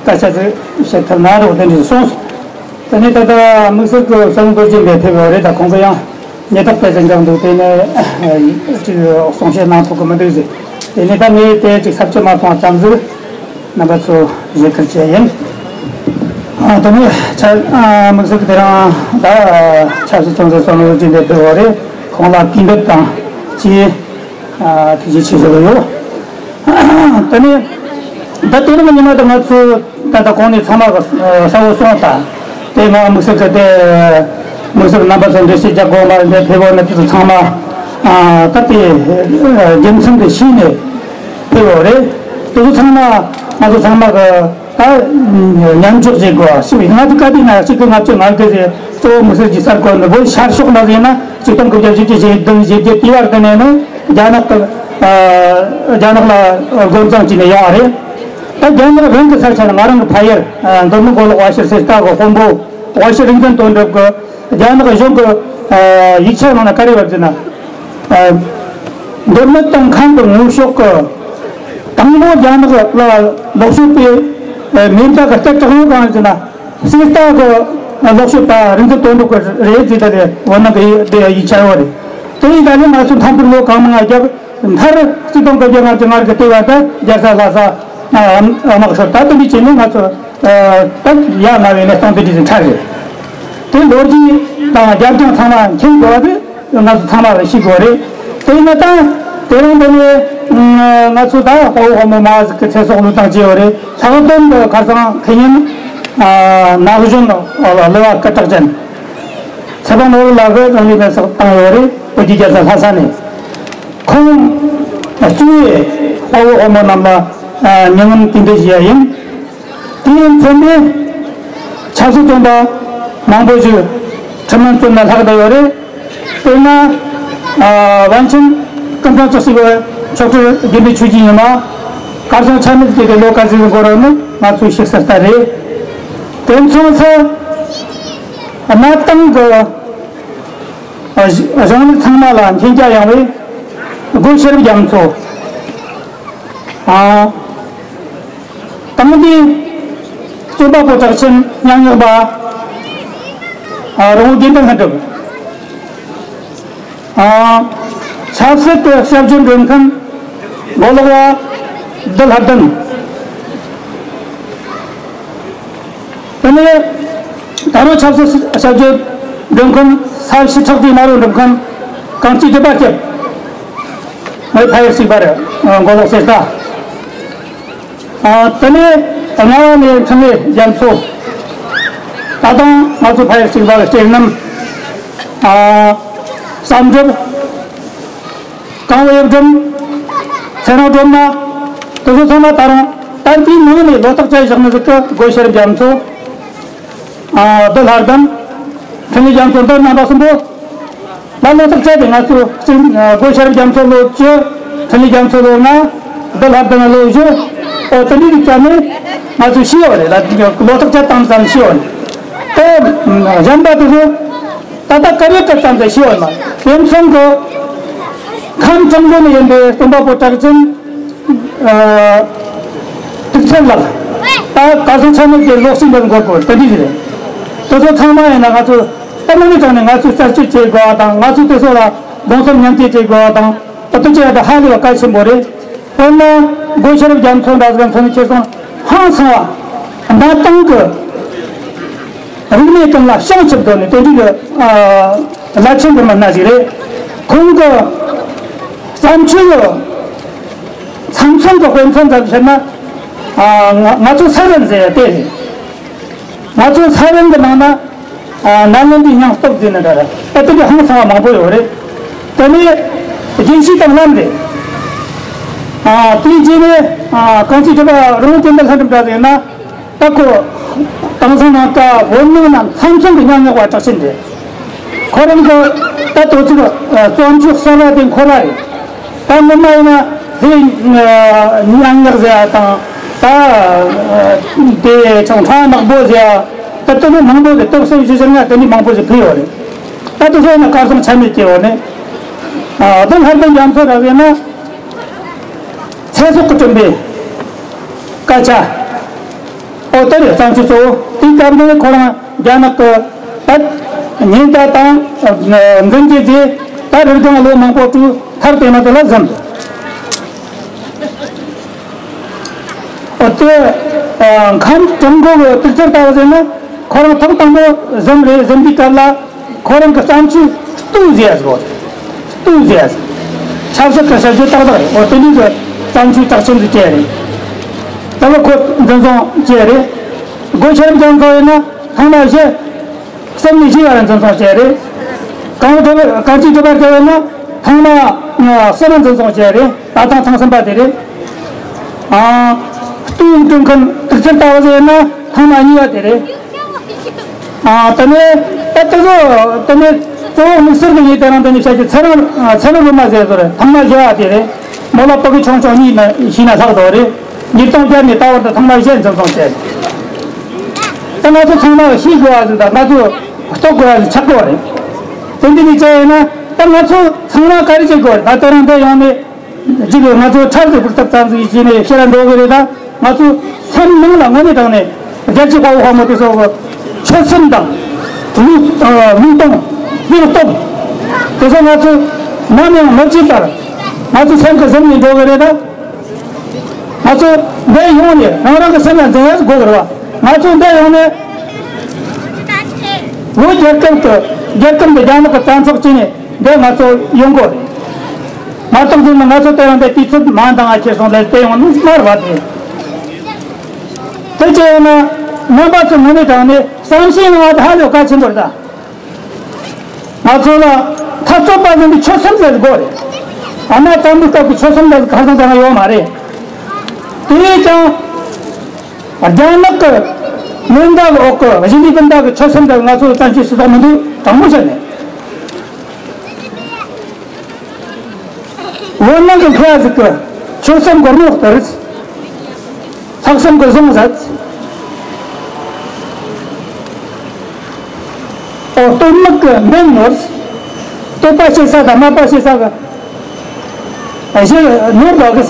སྐད་ཆ་ཚིག་བཤད་ཐུབ་ན་འགྲོ་དེ་འདྲ་གསུངས་སོང་། དེ་ནས་ད་ལྟ་དམིགས་བསལ་གྱི་གསར་འགོད་ཅིག་འདིར་ཕེབས་ཡོད་རེད། ད་ཁོང་གིས་ཡང་ཉེ་འདབས་དེ་ཚོ་འགྲོ་འདུག་དེ་ནས་ཅིག་གསུང་བཤད་གནང་ཐུབ་ཀྱི་མི་འདུག་ཟེར། དེ་ནས་ད་ངས་དེ་ཅིག་ས་བཅད་མ་གཏོང་བ་ཙམ་ཟིག་རྣམ་པ་ཚོ་བཞེས་ཁུལ་བྱས་ཡིན། ཨ་དེ་ནས་ཆ་ཨ་དམིགས་བསལ་དེ་རིང་ད་ཆབ་སྲིད་བཙོན་ཟུར་བསམ་བློ་ཅན་དེ་ཕེབས་པ་རེད། ཁོང་ལ་གུས་འདུད་དང་བཅས་ཨ་ཐུགས་རྗེ་ཆེ་ཞུ་གི་ཡོད། དེ་ནས་ད་དེ་རིང་གི་ཉི་མ་དེ་ང་ཚོ་ད་ལྟ་གོང་ནས་ཚང་མ་གི་གསལ་བོ་གསུངས་ད། དེ་ང་དམིགས་བསལ་གི་དེ་དམིགས་བསལ་རྣམ་པ་ཚོ་འགྲེལ་བཤད་རྒྱག་དགོས་མ་རེད། འདི་ཕེབས་པ་ནི་དེ་ཚོ་ཚང་མ་ཨ་ད་དེ་རྒྱུ་མཚན་དེ་ཤེས་ནས་ཕེབས་ཡོད་རེད། དེ་ཚོ་ཚང་མ་ང་ཚོ་ཚང་མ་གི་ད་མཉམ་འཇོག་བྱེད་དགོས་ཞེས་ང་ཚོ་བཀའ་དེ་ན་གཅིག་གི་ལྔ་བཅུ་ང་དགུ་ཟེར། གཙོ་བོ་དམིགས་བསལ་གྱི་གསར་འགོད་འདི་བོད་ཤར་ཕྱོགས་ལ་ཟེར་ན་ཆིག་སྟོང་དགུ་བརྒྱ་བཞི་བཅུ་ཞེ་བདུན་ཞེ་བརྒྱད་དེ་བར་དུ་ནས་ནི་རྒྱ་ནག་གི་ཨ་རྒྱ་ནག་ལ་དགོངས་གཙང་བྱས་ནས་ཡོང་བ་རེད། ད་རྒྱ་ནག་རང་གི་ས་ཆ་ལ་ང་རང་གི་ཕ་ཡུལ་ཨ་མདོ་སྨད་མགོ་ལོག་དབའ་ཤོད་གསེར་རྟ་གི་དཔོན་པོ་དབའ་ཤོད་རིག་འཛིན་དོན་གྲུབ་ཀྱིས་རྒྱ་ནག་གཞུང་གི་ཨ་ཡིག་ཆ་ནང་ལ་ག་རེ་ཡོད་ཟེར་ན། ཨ་མདོ་སྨད་དང་ཁམས་ཀྱི་ངོ་ཕྱོགས་ཀྱི་དང་པོ་རྒྱ་ནག་ལ་ལོག་ཤོག་པའི་ཨ་མེ་མདའ་གི་རྟ་དྲག་ཡོད་གང་ཟེར་ན། གསེར་རྟ་གི་ལོག་ཤོག་པ་རིག་འཛིན་དོན་གྲུབ་ཀྱི་རེད་ཟེར། ད་དེ་འོ་ན་གི་དེ་ཡིག་ཆ་ཡོད་རེད། དེ་ཡིན་ད་ནི་ང་ཚོ་མཐའ་འཁོར་ལོ་གང་མང་བརྒྱབ། མཐར་གཅིག་སྟོང་དགུ་བརྒྱ་ལྔ་བཅུ་ང་དགུ་ལྟེ་བ་ད་རྒྱལ་ས་ལྷ་ས་དམག་ཤོར། ད་དེ་འདྲ་བྱས་ནས་ང་ཚོ་ད་ཡ་ང་བའི་གནས་སྟངས་དེ་འདྲ་ཞིག་འཕྲད་རེད། དེ་ལོ་རྒྱུས་དང་རྒྱབ་ལྗོངས་ཚང་མ་མཁྱེན་དགོས་པ་དེ་ང་ཚོ་ཚང་མ་ལ་ཤེས་དགོས་རེད། དེ་ཡིན་ན་ད་དེ་རིང་འདི་ནས་ང་ཚོ་ད་དཔའ་བོ་དཔའ་མོ་མང་ཟིག་གི་ཚེ་སྲོག་བློས་བཏང་བྱས་ཡོད་རེད། ལྷག་དོན་དུ་ཁ་སང་ཁེ་ཉིན་ན་གཞོན་གླུ་བ་སྐུ་དྲག་ཅན་ཚེ་དཔལ་ནོར་བུ་ལགས་ཀྱིས་རང་ལུས་མེར་སྲེག་བཏང་ཡོད་རེད། བོད་ཀྱི་རྒྱལ་ས་ལྷ་ས་ནས། ཁོང་གཙོས་པའི་དཔའ་བོ་དཔའ་མོ་རྣམས་ལ་ཨ་མྱ་ངམ་གུས་འདུད་ཞུ་ཡ་ཡིན། དེས་མཚོན་པའི་ཆབ་སྲིད་བཙོན་པ་མང་པོ་ཞིག་ཁྲིམས་ལ་བཙོན་ལ་ལྷག་བསྡད་ཡོད་རེད། དཔེར་ན་ཨ་པཎ་ཆེན་ཀུན་བཟང་བཅུ་གཅིག་པའི་མཆོག་སྤྲུལ་དགེ་འདུན་ཆོས་ཀྱི་ཉི་མ་གར་སོང་ཆ་མེད་སྐྱེས་ཏེ་ལོ་ག་ཚོད་འགོར་རོ་ནི་ང་ཚོས་ཤེས་གསལ་ལྟར་རེད། དེ་མཚུངས་སུ་གནའ་དེང་གི་ཨ་གཞུང་ལུགས་ཚང་མ་ལ་མཁྱེན་རྒྱ་ཡངས་པའི་སྒོ་ཤེས་རབ་རྒྱ་མཚོ། ཨ་དང་པོ་རྩོམ་པ་པོ་གྲགས་ཅན་སྙན་ངག་པ་ཨ་རོང་བོ་དགེ་འདུན་ལྷུན་གྲུབ། ཨ་ཆབ་སྲིད་དུ་ཞབས་ཞུ་འགྲོ་མཁན་མགོ་ལོག་པ་བདུད་ལྷ་ལྡན། དེ་ནས་ད་རུང་ཆབ་སྲིད་ཞབས་ཞུ་འགྲོ་མཁན་ས་བྱི་ཁྲག་ཁྲིག་དམར་པོ་འགྲོ་མཁན་གངས་སྐྱིད་སྒྲིབ་པ་སྐྱབས། ངའི་ཕ་ཡུལ་གཅིག་པ་རེད། མགོ་ལོག་གསེར་རྟ། ཨ་དེ་ནས་རྔ་བ་ནས་འཕྲིན་ལས་རྒྱ་མཚོ། ད་དུང་ང་ཚོ་ཕ་ཡུལ་གཅིག་པ་གི་སྤྲེལ་རྣམ། ཨ་བསམ་གྲུབ། གངས་དབྱིབས་སྒྲོལ། ཚེ་རིང་སྒྲོལ་མ། དེ་ཚོ་ཚང་མ་ད་རུང་ད་དེའི་ནང་ནས་ལོ་ཏོག་ཅན་བཞག་ནི་ཟིག་གི་སྒོ་ཤེས་རབ་རྒྱ་མཚོ། ཨ་བདུད་ལྷ་ལྡན། འཕྲིན་ལས་རྒྱ་མཚོ། འདི་རྣམ་པ་གསུམ་པོ་ལ་ལོ་ཏོག་ཅན་དེ་ང་ཚོ་གཅིག་སྒོ་ཤེས་རབ་རྒྱ་མཚོ་ལོ་བཅུ། འཕྲིན་ལས་རྒྱ་མཚོ་ལོ་ལྔ། བདུད་ལྷ་ལྡན་ལོ་བཞི། ཨོ་དེ་འདྲའི་རིགས་ཀྱང་ནི་ང་ཚོ་ཤེས་ཡོད་རེད། ལ་ལོ་ཏོག་ཅན་དང་ཙམ་ཤེས་ཡོད་རེད། དེ་གཞན་པ་དེ་ཚོ་ད་ལྟ་དཀར་ཡོལ་གྲལ་ཙམ་དུ་ཤེས་པ་མ་རེད། དེ་མཚུངས་ཀྱི་ཁམས་བྲག་འགོ་ནས་ཡིན་པའི་རྩོམ་པ་པོ་གྲགས་ཅན། ཨ་ཐུགས་ཚེ་ལགས། ད་གར་སོང་ཆ་མེད་ཀྱི་ལོག་ཤིང་འདིར་འགོར་དགོས་དེ་འདྲ་ཞིག་རེད། དེ་ཚོ་ཚང་མ་ཡིན་ན་ང་ཚོ་ད་དམིགས་ནས་དྲངས་ནས་ང་ཚོས་རྩད་གཅོད་བྱེད་དགོས་པ་དང་། ང་ཚོས་དེ་ཚོ་ལ་གདུང་སེམས་མཉམ་སྐྱེད་བྱེད་དགོས་པ་དང་། ད་དུ་བྱེད་ཡ་ད་ཧ་ལས་པ་གལ་ཆེན་པོ་རེད། དཔེར་ན་སྒོ་ཤེས་རབ་རྒྱ་མཚོ་འདྲ་ཟིག་མཚོན་ནས་ཁྱེར་སོང་། ཧང་སང་བ། གནའ་དེང་གི་རིག་གནས་ཀུན་ལ་བྱང་ཆུབ་སྒོ་ནས་དེ་འདྲའི་གི་ཨ་བླ་ཆེན་པོ་མི་སྣ་ཞིག་རེད། ཁོང་གི་བརྩམས་ཆོས་ཀྱི་མཚམས་མཚམས་ཀྱི་དཔེ་མཚོན་ཙམ་བཤད་ན། ཨ་ང་ང་ཚོ་ས་བོན་ཟེར་ཡ་དེ་རེད། ང་ཚོ་ས་བོན་གྱི་ནང་ན། ཨ་ནཱ་ལེནྡྲའི་སྙིང་སྟོབས་ཟེར་ནི་འདྲ་རེད། ད་དེ་འདྲ་ཧང་སང་བ་མང་པོ་ཡོད་རེད། དེ་ནས་རྒྱན་ཤེས་དང་ལམ་རེད། ཨ་དེའི་རྗེས་ནས་ཨ་གངས་སྐྱིད་སྒྲིབ་པ་རོང་བོ་དགེ་འདུན་ལྷུན་གྲུབ་འདྲ་ཟེར་ན། ད་ཁོ་དེང་སང་ནང་ཀ་བོད་ནང་ན་མཚམས་མཚམས་ཀྱི་སྙན་ངག་པ་གྲགས་ཅན་རེད། ཁོ་རང་གི་ད་དུས་ཚོད་རྩོམ་ཆོས་གསར་བ་དེ་འཁོར་བ་རེད། ད་སྔོན་མ་ཡིན་ན་དེ་སྙན་ངག་ཟེར་བ་དང་། ད་དེ་ཆང་ཁྲ་ནག་པོ་ཟེར་བ། ད་དེ་ནི་མང་པོ་ཟེར། སྟོད་སེམས་ཞེ་ཆེར་ང་དེ་ནི་མང་པོ་ཟེར་ཕུལ་ཡོད་རེད། ད་དེ་ཚོ་ཡིན་ན་གར་སོང་ཆ་མེད་སྐྱེ་བ་ནི། ཨ་བདུད་ལྷ་ལྡན་རྒྱ་མཚོ་འདྲ་ཟེར་ན། ཚེ་སྲོག་གི་བསྐྲུན་པའི་སྐད་ཆ། ཨོ་དེ་རེད། བརྩམས་ཆོས་གཙོ་བོ་དེའི་སྐབས་ནས་ཁོ་རང་རྒྱ་ནག་གི་ད་ཉེན་བརྡ་དང་འཛིན་གྱི་རྗེས། ད་རི་སྒང་ལོ་མང་པོ་དུས་མཐར་དེ་ན་དེ་ལ་ཟིན། ཨོ་ དེ་ཨ་ཁམས་ཀྲུང་གོ་གི་དུས་ཚོད་ལྟ་བུ་ཟེར་ན། ཁོ་རང་ཐེངས་དང་པོ་ཟིན་རེད། ཟིན་པའི་སྐབས་ལ་ཁོ་རང་གི་བརྩམས་ཆོས་སྟོད་ཟེར་ཡ་ཟིག་ཡོད། སྟོད་ཟེར་ཡ་ཟིག་ཆབ་སྲིད་ཀྱི་བྱ་སྤྱོད་ཏག་ཏག་རེད། འོ་དེ་འདྲའི་གི་བརྩམས་ཆོས་གྲགས་ཆེན་ཟིག་བྱས་རེད། དེ་ལ་ཁོ་འཛིན་བཟུང་བྱས་རེད། སྒོ་ཕྱིར་འཛིན་བཟུང་ཡིན་ན་ཐེངས་མ་བཞི། གསུམ་ནས་བཞི་བར་འཛིན་བཟུང་བྱས་རེད། གངས་སྒྲུབ་གངས་སྐྱིད་སྒྲུབ་པར་བྱ་བ་ཡིན་ན་ཐེངས་མ་གསུམ་འཛིན་བཟུང་བྱས་རེད། ད་ཐེངས་ཐེངས་གསུམ་པ་དེ་རེད། ཨ། སྟོད་ཀྲུང་ཁུན་དུག་རྩལ་ལྟ་བུ་ཟེར་ན་ཐེངས་མ་གཉིས་པ་དེ་རེད། ཨ། དེ་ནས་ད་དེ་ཚོ་དེ་ནས་གཙོ་བོ་དམིགས་བསལ་གྱི་ངས་དེ་རིང་འདི་ནས་བཤད་རྒྱུ། ཚེ་རིང་ཚེ་རིང་སྒྲོལ་མ་ཟེར་བ་རེད། ཐེངས་མ་བཞི་བ་དེ་རེད། མོ་ལ་ཕྲུ་གུ་ཆུང་ཆུང་གཉིས་ན་ཤི་ན་ལྷག་འདུག་རེད། ཉིས་སྟོང་བརྒྱད་ནས་ད་བར་དུ་ཐེངས་མ་བཞི་འཛིན་བཟུང་བྱས། ད་ང་ཚོ་ཚང་མ་ཤེས་དགོས་པ་ཟིག་དང་། ང་ཚོ་རྟོགས་དགོས་པ་ཟིག་ཆགས་དགོས་པ་རེད། དེ་འདི་ནས་བྱས་ཡིན་ན་ད་ང་ཚོ་ཚང་མ་ག་རེ་བྱེད་དགོས་རེད། ད་དེ་རིང་འདི་ཡོང་ནས་གཅིག་གི་ང་ཚོ་འཁྲབ་ཟིག་ཕུར་ཐབས་ཙམ་ཟིག་བྱས་ནས་ཕྱིར་འགྲོ་གི་རེད། ད་ང་ཚོ་སེམས་ནང་ལ་དངོས་གནས་དྲང་ནས་རྒྱལ་གཅེས་དཔའ་བོ་དཔའ་མོ་དེ་ཚོ་གི་ཆོད་སེམས་དང་། ལུས་ལུས་གཏོང་། སྙིང་སྟོབས་དེ་ཚོ་ང་ཚོ་ནམ་ཡང་མི་བརྗེད་པར་ང་ཚོ་སེམས་ཀྱི་གཟིམ་ནས་འགྲོ་གི་རེད། ད། ང་ཚོ་འདིར་ཡོང་ནས་རང་རང་གི་སེམས་ལ་འཛིན་ཡག་དགོས་གི་རེད་བ། ང་ཚོ་འདིར་ཡོང་ནས་བོད་རྒྱལ་ཁབ་ཀྱི་རྒྱལ་ཁབ་འདི་རྒྱ་ནག་གི་བཙན་འཕྲོག་བྱས་ནས་འདིར་ང་ཚོ་ཡོང་དགོས་རེད། མ་གཏོགས་ཚོ་ནི་ང་ཚོ་དེ་རིང་འདི་དུས་ཚོད་མང་དང་ང་ཁྱེར་སོང་ལས་དེ་ཡོང་ནི་མ་རེད་བ། དེ་དེ་བྱས་ཡོང་ན་རྣམ་པ་ཚོ་དངོས་གནས་དྲང་ནས་བསམ་ཤེས་གནང་བ་དེ་ཧ་ལས་གལ་ཆེན་པོ་རེད་ད། ང་ཚོ་ལ་འཐབ་རྩོད་པ་ཟིན་པའི་ཆོད་སེམས་ཟེར་དགོས་རེད། ཨ་མ་དམ་པའི་སྐབས་ཀྱི་ཆོད་སེམས་ཟེར་གང་དང་གང་ཡོད་མ་རེད། དེ་བས་ཀྱང་རྒྱ་ནག་གི་མེ་མདའ་གི་འོག་གི་གཞི་ལུས་སྤུན་ཟླ་གི་ཆོད་སེམས་ཟེར་ང་ཚོ་བཙན་བྱོལ་སྤྱི་ཚོགས་མི་འདུག་དྲང་མོ་བཤད་ནས། བོད་ནང་གི་མཁས་པ་ཟིག་གི་ཆོད་སེམས་གོ་རྣོ་ལྟར། ལྷག་བསམ་གི་བཟང་ཟད། ཨོ། གཏོར་མིག་གི་མེ་ནོར། བསྟོད་པ་བྱེད་ས་དང་སྨད་པ་བྱེད་ས་གི་གཞི་ནོར་འདུག་གི།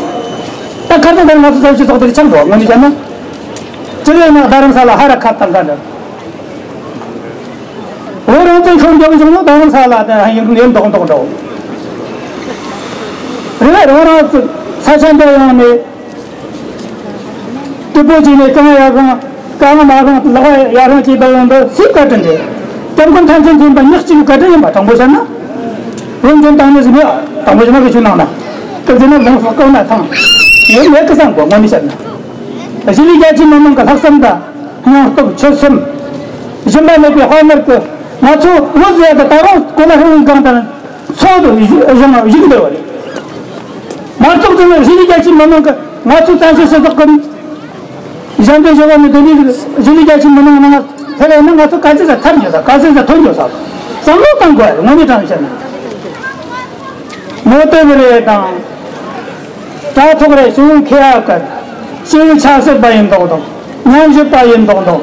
ད་ཁ་ཚ་ད་ང་ཚོ་ཚོ་སྤྱི་ཚོགས་དེར་ཆགས་འགྲོ་ངོ་ནས་བཤད་ན། ཅི་ཡིན་ན་རྡ་རམ་ས་ལ་ཧ་ར་ཁ་བཏང་ག་འདྲ། བོད་རང་བཙན་ཤོར་འགྲོ་གི་བྱུང་ན་རྡ་རམ་ས་ལ་དེ་ཡིན་ཡིན་མདོག་མདོག་འགྲོ། རེད། རང་རང་ས་ཆ་འདི་ཡོང་ནས། སྐྱིད་པོ་བྱས་ནས་རྐང་ཡར་རང་རྐང་མ་རང་ལག་ཡར་རང་བྱས་པ་ཡོང་འདི་སུའི་བཀའ་དྲིན་རེད། སྐྱབས་མགོན་ཐམས་ཅད་མཁྱེན་པ་ཉག་གཅིག་གི་བཀའ་དྲིན་ཡིན་པ་དྲང་པོ་བཤད་ན། བློ་འཛིན་བཏང་ནས་ཟིན་ཡ་དྲང་པོ་བཤད་ན་གི་ཆུ་ནང་ན། སྐབས་དེ་ན་ལུང་ཕག་ཀང་ན་ཐང་། ཡོད་མེད་ཀི་སང་གོ་ངོ་ནས་བཤད་ན། གཞིས་ལུས་རྒྱ་ཆེའི་མི་མང་གི་ལྷག་བསམ་དང་སྙིང་སྟོབས་ཆོད་སེམས། ཞུམ་པ་མེད་པའི་དཔའ་ངར་གི་ང་ཚོ་བོད་ཟེར་ཡ་གི་ད་རུང་གོ་ལ་ཧྲིལ་བོའི་སྒང་དང་། ཚོགས་འདུ་བཞུགས་བཞུགས་བཞུགས་འདོད་པ་རེད། མ་གཏོགས་ཚང་མ་གཞིས་ལུས་རྒྱ་ཆེའི་མི་མང་གི་ང་ཚོ་བཙན་བྱོལ་སྤྱི་ཚོགས་ཀྱི་གཞན་དོན་ཞུ་བ་ནི་འདི་ནི་གཞིས་ལུས་རྒྱ་ཆེའི་མི་མང་ནང་ཕེབས་ཡོད་ན་ང་ཚོ་ག་ཚོད་ཙམ་ཐར་འགྱོ་ས། ག་ཚོད་ཙམ་ཐོན་འགྱོ་ས། བསམ་བློ་གཏང་དགོས་རེད། དངོས་གནས་དྲང་བཤད་ན། ངོ་དེབ་རེད་དང་། དྲ་ཐོག་རེད། ཞུ་མཁས་ཡག་གི་ཞུ་ཆབ་སྲིད་པ་ཡིན་མདོག་མདོག་ཉམས་ཞིབ་པ་ཡིན་མདོག་མདོག་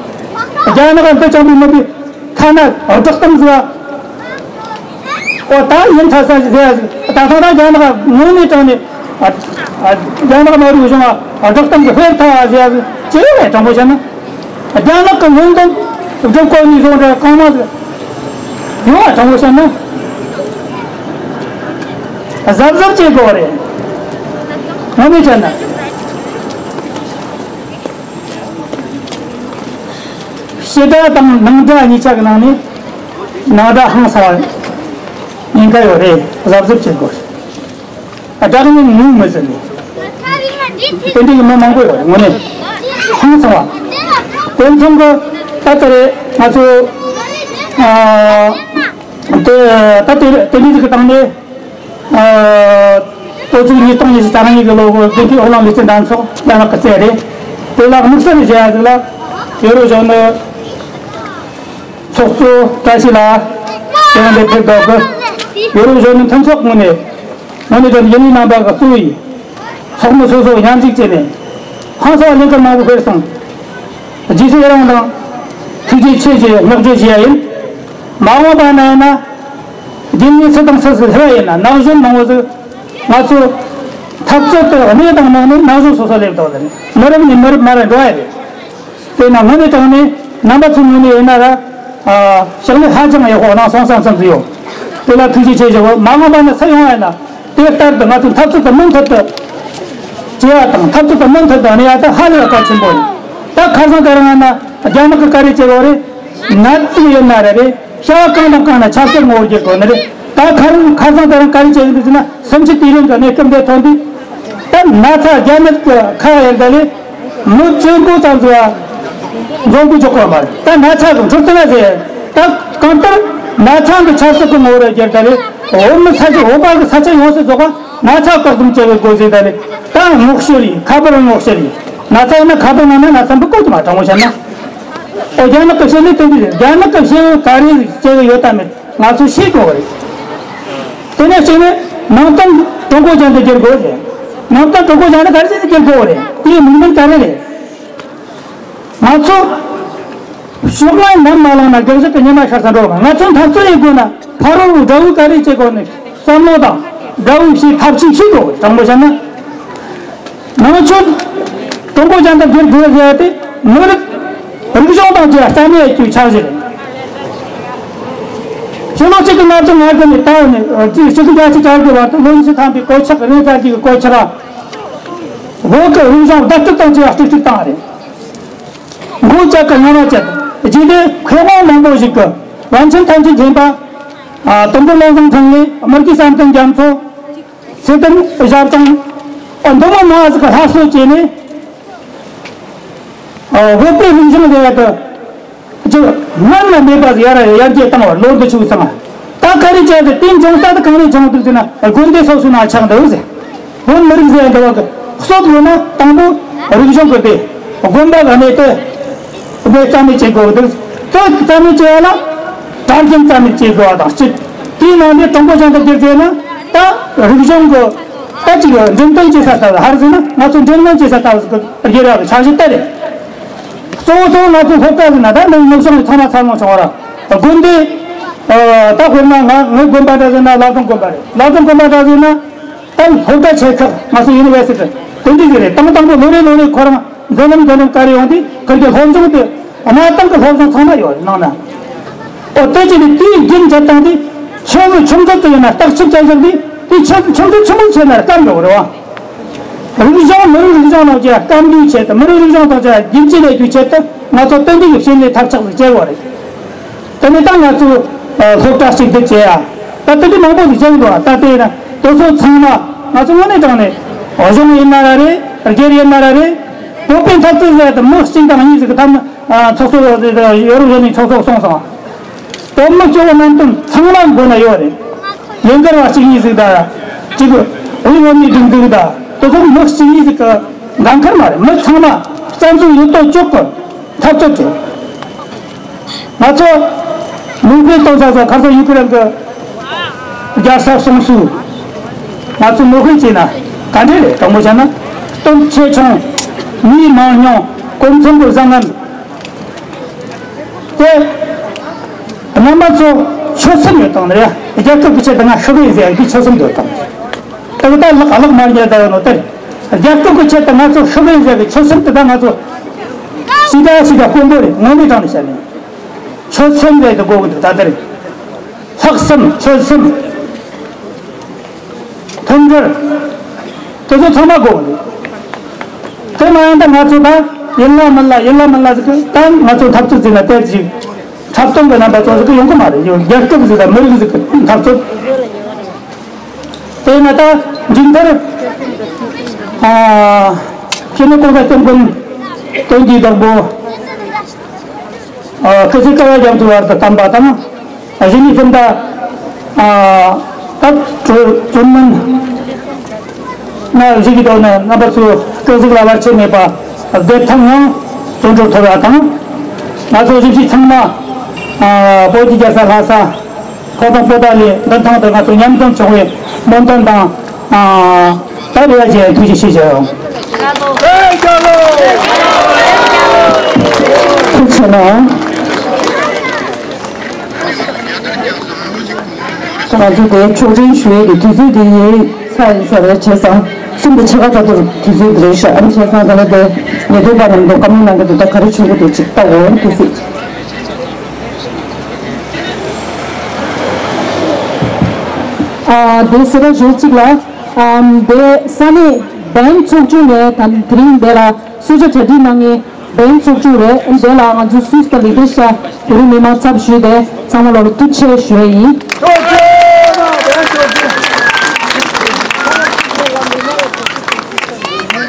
རྒྱ་ནག་འདི་ཅང་མི་མི་དེ། ཐ་ན་བསྒྲགས་གཏམ་ཟེར་བ། ཨོ་ད་ཡིན་ཐ་ས་ཟེར་ཡ་ཟིག་ད་ཐ་ན་རྒྱ་ནག་ངོས་ནས་དྲངས་ནས། ཨ་ཨ་རྒྱ་ནག་མ་རུ་གཞུང་ཨ་བསྒྲགས་གཏམ་ཟེར་ཧེར་ཐ་བ་ཟེར་ཡ་ཟིག་ཅི་ཡོད་རེད་དྲང་པོ་བཤད་ན། རྒྱ་ནག་གི་ངོས་འཛིན་སྒྲུབ་སྐོར་ནས་བཟུང་རེ་གང་མང་ཟིག་ཡོང་བ་དྲང་པོ་བཤད་ན། གཟབ་གཟབ་བྱེད་དགོས་རེད། ངོ་མས་བཤད་ན། ཕྱི་དགྲ་དང་ནང་དགྲ་གཉིས་ཆ་གི་ནང་ནས་ནང་དགྲ་ཧང་སང་བ་ཉེན་ཁ་ཡོད་རེད། གཟབ་གཟབ་བྱེད་དགོས། དགྲ་གཉེན་ངོ་མི་ཟིན་ནས། དེ་འདྲའི་མི་མང་པོ་ཡོད་རེད། དངོས་གནས་ཧང་སང་བ། དེ་མཚུངས་ཀྱི་ད་ལྟ་རེད་ང་ཚོ་ཨ་དེ་ད་དེ་དེ་འདྲའི་ཟིག་གི་སྟེང་ནས། ཨ། ལོ་ཚིགས་ཉིས་སྟོང་ཉི་ཤུ་རྩ་གཉིས་ཀྱི་ལོ་འགོ་བདུན་ཕྲག་ཨོ་གླིང་ལེ་ཚན་འདྲ་ཚོགས་རྒྱ་ནག་གི་རྩེད་རེད། དེ་ལ་དམིགས་བསལ་བྱས་ཡ་ཟིག་ལ་ཡོ་རོབ་གཞུང་ནི་ཚོགས་གཙོ་བཀྲ་ཤིས་ལགས་དེ་རིང་འདིར་ཕེབས་འདུག་གི། ཡོ་རོབ་གཞུང་ནི་མཐུན་ཚོགས་ངོས་ནས་ངོས་ནས་ཀྱང་ཡིན་ནའི་རྣམ་པ་གི་གཙོ་བོའི་ཚོགས་མི་སོ་སོ་མཉམ་གཅིག་བྱས་ནས་ཧང་སང་བ་ལས་འགུལ་མང་པོ་སྤེལ་སོང་། རྗེས་སུ་ཡི་རང་དང་ཐུགས་རྗེ་ཆེ་ཞེས་བསྔགས་བརྗོད་བྱེད་ཡ་ཡིན། མ་འོངས་པ་ན་ཡིན་ན། རྒྱུ་མཚན་སུ་དང་སུ་སུ་སླེབས་པ་ཡིན་ན་ན་གཞོན་མང་བོ་ཟིག་ང་ཚོ་འཐབ་རྩོད་དུ་གནས་དང་ནང་ནས་ན་གཞོན་སོ་སོ་སླེབས་དོ་ལ་ནི་མི་རབས་ནས་མི་རབས་མར་འགྲོ་བ་རེད། དེས་ན་དངོས་གནས་དྲང་ནས་རྣམ་པ་ཚོའི་ངོས་ནས་ཡིན་ན་ར་ཕྱག་ལས་ཧ་ཅང་ཡག་པོ་གནང་སོང་བསམ་བསམ་ཚུལ་ཡོད། དེ་ལ་ཐུགས་རྗེ་ཆེ་ཞུ། མ་འོངས་པ་ན་སུ་ཡོང་བ་ཡིན་ན་དེ་ལྟར་དུ་ང་ཚོ་འཐབ་རྩོད་དུ་མུ་མཐུད་དུ་ བྱེད་ཡ་དང་འཐབ་རྩོད་དང་མུ་མཐུད་དུ་གནས་ཡ་དེ་ཧ་ལས་པ་གལ་ཆེན་པོ་རེད། ད་ཁ་སང་དེ་རིང་ང་ན་རྒྱ་ནག་གི་བཀའ་དྲིན་ཆེ་བོ་རེད། ནད་ཅིག་ཡོད་ན་རེ་རེད། བྱ་བ་གང་དང་གང་ན་ཆབ་སྲིད་ངོ་བོར་བསྒྱུར་དགོས་ནི་རེད། ད་ཁ་རུང་ཁ་སང་དེ་རིང་བཀའ་དྲིན་ཆེ་ཟིན་དུས་ཟིན་ན་སུམ་ཅུ་དུས་ཡུན་གྱི་གནས་སྐབས་འདི་ཐོན་དུས། ད་ན་ཚ་རྒྱ་ནག་གི་ཁ་ཡར་ད་ལས་མི་བཅུ་དགུ་ཙམ་ཟིག་འཛོམས་འདུ་འཇོག་གི་མ་རེད། ད་ན་ཚ་གི་འཕྲོད་བསྟེན་ལ་ཟེར། ད་གང་ལྟར་ན་ཚ་གི་ཆབ་སྲིད་ཀྱི་ངོ་བོར་བསྒྱུར་ད་ལས་བོད་མི་ས་ཆ་བོད་པ་གི་ས་ཆ་ཡོངས་སུ་རྫོགས་པ་ན་ཚ་བཀག་སྡོམ་བྱེད་པའི་སྒོ་ཟེར་ད་ལས། ད་སྔོག་བཤེར་ཡིན། ཁ་པར་སྔོག་བཤེར་ཡིན། ན་ཚ་ཡིན་ན་ཁ་པར་ནང་ན་ན་ཚ་འབུད་དགོས་དུ་མ། དྲང་མོ་བཤད་ན། ཨོ་རྒྱ་ནག་གི་བཤད་ལས་དེ་འདི་རེད། རྒྱ་ནག་གི་བཤད་ཡོད་ག་རེ་བྱེད་གི་ཡོད་དམ་མེད་ང་ཚོས་ཤེས་དགོས་རེད། དེ་ནས་གཅིག་ནི་ནང་དོན་ཀྲུང་གོ་ཅན་དུ་བསྒྱུར་དགོས་ཟེར། ནང་དོན་ཀྲུང་གོ་ཅན་དུ་ག་རེ་བྱས་ནས་བསྒྱུར་དགོས་རེད། དེའི་དམིགས་འབེན་ག་རེ་རེད། ང་ཚོ་ཕྱོགས་ལ་ནམ་མ་ལངས་ན་དགག་བཞག་གི་ཉི་མ་ཤར་ས་འགྲོ་བ། ང་ཚོ་འཐབ་རྩོད་ཡེད་དགོས་ན་ཕ་རོལ་དགྲ་བོས་ག་རེ་བྱེད་དགོས་ནི་བསམ་བློ་དང་དགྲ་བོས་བྱས་ཐབས་ཤེས་བྱེད་དགོས། དྲང་པོ་བཤད་ན། ནང་ཆོས་ཀྲུང་གོ་ཅན་དུ་བསྒྱུར་དགོས་ཟེར་ཏེ་མི་རིགས་རིག་གཞུང་དང་བཅས་རྩ་མེད་ཀྱི་འཆར་གཞི་རེད། ཕྱི་ལོ་གཅིག་དགུ་ལྔ་བཅུ་ང་དགུ་ནས་ད་བར་ནས་ཨ་ཅི་ཆིག་སྟོང་བརྒྱད་བརྒྱ་གྱ་དགུ་བར་དུ་ལོ་ཉི་ཤུ་ཐམ་པའི་གོད་ཆག་གི་གནས་ཚད་ཀྱི་གོད་ཆག་བོད་ཀྱི་རིག་གཞུང་བརྡ་སྤྲོད་དང་བཅས་པ་གཅིག་གཅིག་བཏང་བ་རེད། མགོ་བཅད་ཀྱི་རྔ་མ་བཅད། རྗེས་ནས་མཁས་དབང་མང་པོ་ཞིག་གིས་པཎ་ཆེན་ཐམས་ཅད་མཁྱེན་པ། ཨ་དུམ་བུ་བློ་བཟང་འཕྲིན་ལས། སྨྲ་བརྗོད་བསམ་གཏན་རྒྱ་མཚོ། ཚེ་བརྟན་ཞབས་དྲུང་། ཨ་འདི་མོ་མང་ཟིག་གིས་སླར་གསོ་བྱས་ནས། ཨ་བོད་པའི་རིག་གཞུང་ཟེར་ཡ་དེ་ཅིག་སྔར་ན་མེད་པ་ཟིག་ཡར་ཡར་རྒྱས་བཏང་བ་ལོ་འདི་ཆུ་ཚང་། ད་ག་རེ་བྱས་ཏེ་དེ་འབྱུང་ས་དེ་གང་ནས་བྱུང་འདུག་ཟེར་ན། དགོན་སྡེ་སོ་སོའི་ནང་ཆགས་འདུག་ཟེར། བོད་མི་རིགས་ཟེར་ཡ་འདི་བ་གི་གསོ་དགོས་ན་དང་པོ་རིག་གཞུང་གི་སྡེ། དགོན་པ་གི་གནས་དེ་སྡེ་རྩ་མེད་བྱེད་དགོས་འདུག་དེ་རྩ་མེད་བྱེད་ཡ་ལ་གྲྭ་རྒན་རྩ་མེད་བྱེད་དགོས་པ་དང་གཅིག་དེའི་ནང་ནས་ཀྲུང་གོ་ཅན་དུ་བསྒྱུར་ཟེར་ན་ད་རིག་གཞུང་གི་ད་ཅིག་འགྲེམས་སྟོན་བྱེད་ས་ལྟ་བུ། ཧར་ཟེར་ན་ང་ཚོ་འགྲེམས་སྟོན་བྱེད་ས་ལྟ་བུ་ཟིག་གི་སྒེར་བ་གི་འཆར་གཞི་དེ་རེད། གཙོ་བོ་གཙོ་བོ་ང་ཚོ་སློབ་གྲྭ་ཟེར་ན་ད་ནི་ནུབ་བྱང་ནས་ཚང་མ་ཚང་མ་བྱུང་བ་ར། དགོན་སྡེ། ཨ་ད་དཔེར་ན་ང་ངའི་དགོན་པ་འདྲ་ཟེར་ན་བླ་བྲང་དགོན་པ་རེད། བླ་བྲང་དགོན་པ་འདྲ་ཟེར་ན་ད་སློབ་གྲྭ་ཆེ་ཁག་ང་ཚོ་ཡུ་ནི་ཝར་སི་ཊི་དེ་འདྲ་ཟིག་རེད། དང་དང་པོ་ལོ་རེ་ལོ་རེ་ཁོ་རང་འཛིན་ལམ་འཛིན་ལམ་ག་རེ་ཡོང་དུས་ཁུར་གྱི་སློབ་སྦྱོང་དེ་གནའ་དེང་གི་སློབ་སྦྱོང་ཚང་མ་ཡོད་རེད་ནང་ན། ཨོ་དེ་ཅི་ནས་དེའི་རྒྱུན་འཁྱེར་སྟངས་དེ་ཆུང་ངུ་ཆུང་ཚོད་ཙམ་ཡིན་ན་བརྟག་ཞིབ་བྱ་གཞག་དེ་དེ་ཆུང་ཆུང་ཚོད་ཆུང་ངུ་བྱས་ན་སྐམ་འགྲོ་གི་རེད་བ། རིག་གཞུང་མི་རིགས་རིག་གཞུང་ནང་གི་སྐམ་འདུས་ཆེད་དུ་མི་རིགས་རིག་གཞུང་དང་བཅས་རྒྱུན་གཅིག་ལས་རྒྱུ་ཆེད་དུ་ང་ཚོ་ཏན་ཏིག་གི་ཕྱི་ནས་ཐབས་ཆག་ཟིག་བྱེད་དགོས་རེད། དེ་ནས་ད་ང་ཚོ་ཨ་སློབ་གྲྭ་གཅིག་སྡུད་བྱེད་ཡ་ད་དེ་འདྲ་མང་པོ་ཟིག་བྱེད་འདུག་ད་ལྟའི་ན་དེ་ཚོ་ཚང་མ་ང་ཚོ་དངོས་གནས་དྲང་ནས་གཞུང་ཡིན་ན་ར་རེད། སྒེར་ཡིན་ན་ར་རེད། བོད་པའི་འཐབ་རྩོད་ཟེར་ཡ་དེ་མི་གཅིག་དང་གཉིས་ཟིག་གི་ཐབས་ཨ་ཚོགས་གཙོ་ཡོ་རོབ་གཞོན་ནུའི་ཚོགས་གཙོ་གསུངས་སོང་། བོད་མི་སྐྱོ་བོ་རྣམས་དོན་ཚང་མ་མགོ་ན་ཡོད་རེད། ལས་འགུལ་བ་གཅིག་གཉིས་ཟིག་དང་། གཅིག་དབུས་བོད་མིའི་སྒྲིག་འཛུགས་དང་དེ་ཚོ་མི་གཅིག་གཉིས་ཟིག་གི་འགན་ཁུར་མ་རེད། མི་ཚང་མ་རྩ་འཛུགས་ཡོད་དོ་ཅོག་གི་འཐབ་རྩོད་བྱེད། ང་ཚོ་ལུང་པའི་ལྟོ་ས་སོགས་ཁ་སང་ཡུ་ཀེ་རེན་གི་རྒྱལ་ས་སོང་སུ་ང་ཚོ་མོ་ཧེ་བྱས་ན་ག་འདྲ་རེད། དྲང་པོ་བཤད་ན་སྟོབས་ཆེ་ཆུང་། མིའི་མང་ཉུང་། གོ་མཚོན་གི་བཟང་ངན། དེ་རྣམ་པ་ཚོ་ཆོད་སེམས་ཡོད་དང་རེད། རྒྱལ་ཁབ་ཀྱི་ཆེད་དུ་ང་ཤི་གི་ཡིན་ཟེར་ཡག་གི་ཆོད་སེམས་ཡོད་དང་། དེ་གི་ད་ལག་ལག་མ་རྙེད་ད་ཡོད་ནོ་དེ་རེད། རྒྱལ་ཁབ་ཀྱི་ཆེད་དུ་ང་ཚོ་ཤི་གི་ཡིན་ཟེར་ཡག་གི་ཆོད་སེམས་དེ་ད་ང་ཚོ་ཞེ་དྲག་ཞེ་དྲག་དཀོན་པོ་རེད། དངོས་གནས་དྲང་ནས་བཤད་ན་ཆོད་སེམས་རེད་དེ་དགོས་གི་འདུག་ད་དེ་རེད། ལྷག་བསམ་ཆོད་སེམས། མཐུན་སྒྲིལ། དེ་ཚོ་ཚང་མ་དགོས་འདུག་དེ་མ་ཡིན་ད་ང་ཚོ་ད་ཡིན་ལ་མིན་ལ་ཡིན་ལ་མིན་ལ་ཟེར་གི་ད་ང་ཚོ་འཐབ་རྩོད་ཟེར་ན་དེ་ཅིག་འཁྲབ་སྟོན་གི་རྣམ་པ་ཚོ་ཟེར་གི་ཡོང་གི་མ་རེད། ཡོད་རྒྱལ་ཁབ་ཟིག་དང་མི་རིགས་ཟིག་གི་འཐབ་རྩོད། དེ་ཡིན་ན་ད་མཇུག་མཐར་ཨ་སྤྱི་ནོར་གོང་ས་སྐྱབས་མགོན་དོན་གྱི་བདག་པོ། ཨ་སྐུ་ཚེ་བསྐལ་བ་རྒྱ་མཚོའི་བར་དུ་བརྟན་པ་དང་། གཞི་ནས་སྤུན་ཟླ་ཨ་ད་བཙུན་མིན་ན་གཞིས་ཀྱི་དོན་ནི་རྣམ་པ་ཚོའི་སྐུ་གཟུགས་ལ་བར་ཆད་མེད་པ་བདེ་ཐང་ངང་བརྩོན་འགྲུས་མཐོ་བ་དང་། ང་ཚོ་གཞིས་བྱེས་ཚང་མ་ཨ་བོད་ཀྱི་རྒྱལ་ས་ལྷ་ས་ཁོ་ཐང་པོ་ཏཱ་ལའི་མདུན་ཐང་དུ་ང་ཚོ་མཉམ་འཛོམས་བྱུང་བའི་སྨོན་འདུན་དང་། ཨ་ད་རེ་བ་ཅན་ཐུགས་རྗེ་ཆེ་ཞུ། ཐུགས་རྗེ་ཆེ་གནང་། ད་ང་ཚོ་དེ་ཆོག་མཆན་ཞུ་ཡས་ཀྱི་དུས་ཚོད་དེ་ཡིན་ཚར་ཡིན་ས་རེད། བྱས་ཙང་གསུམ་དང་ཕྱེད་ཀ་ལྟར་དུ་དུས་ཚོད་དེ་རེད་ཤག་ཨ་ནི་བྱས་ཙང་ད་ལྟ་དེ་ཉེ་དུས་པ་རྣམས་དང་བཀའ་མོལ་གནང་གི་འདུག་ད་ག་རེ་བྱུང་གི་འདུག་ཅིག་ལྟ་འོང་དུས་ཚོད། ཨ་དེ་སེ་ར་ཞོལ་གཅིག་ལ་ཨམ་དེ་ས་གནས། བན་ཚོགས་ཆུང་རེད། ད་དེ་རིང་འདི་ལ་གསོལ་ཇ་གྲ་སྒྲིག་གནང་མཁན་བན་ཚོགས་ཆུང་རེད། འདི་ལ་ང་ཚོ་སུད་སི་དང་ལི་ཏི་ཤ་བོད་རིགས་མི་མང་ཚབ་ཞུས་ཏེ་ཚང་མ་ལ་ཐུགས་རྗེ་ཆེ་ཞུ་ཡ་ཡིན།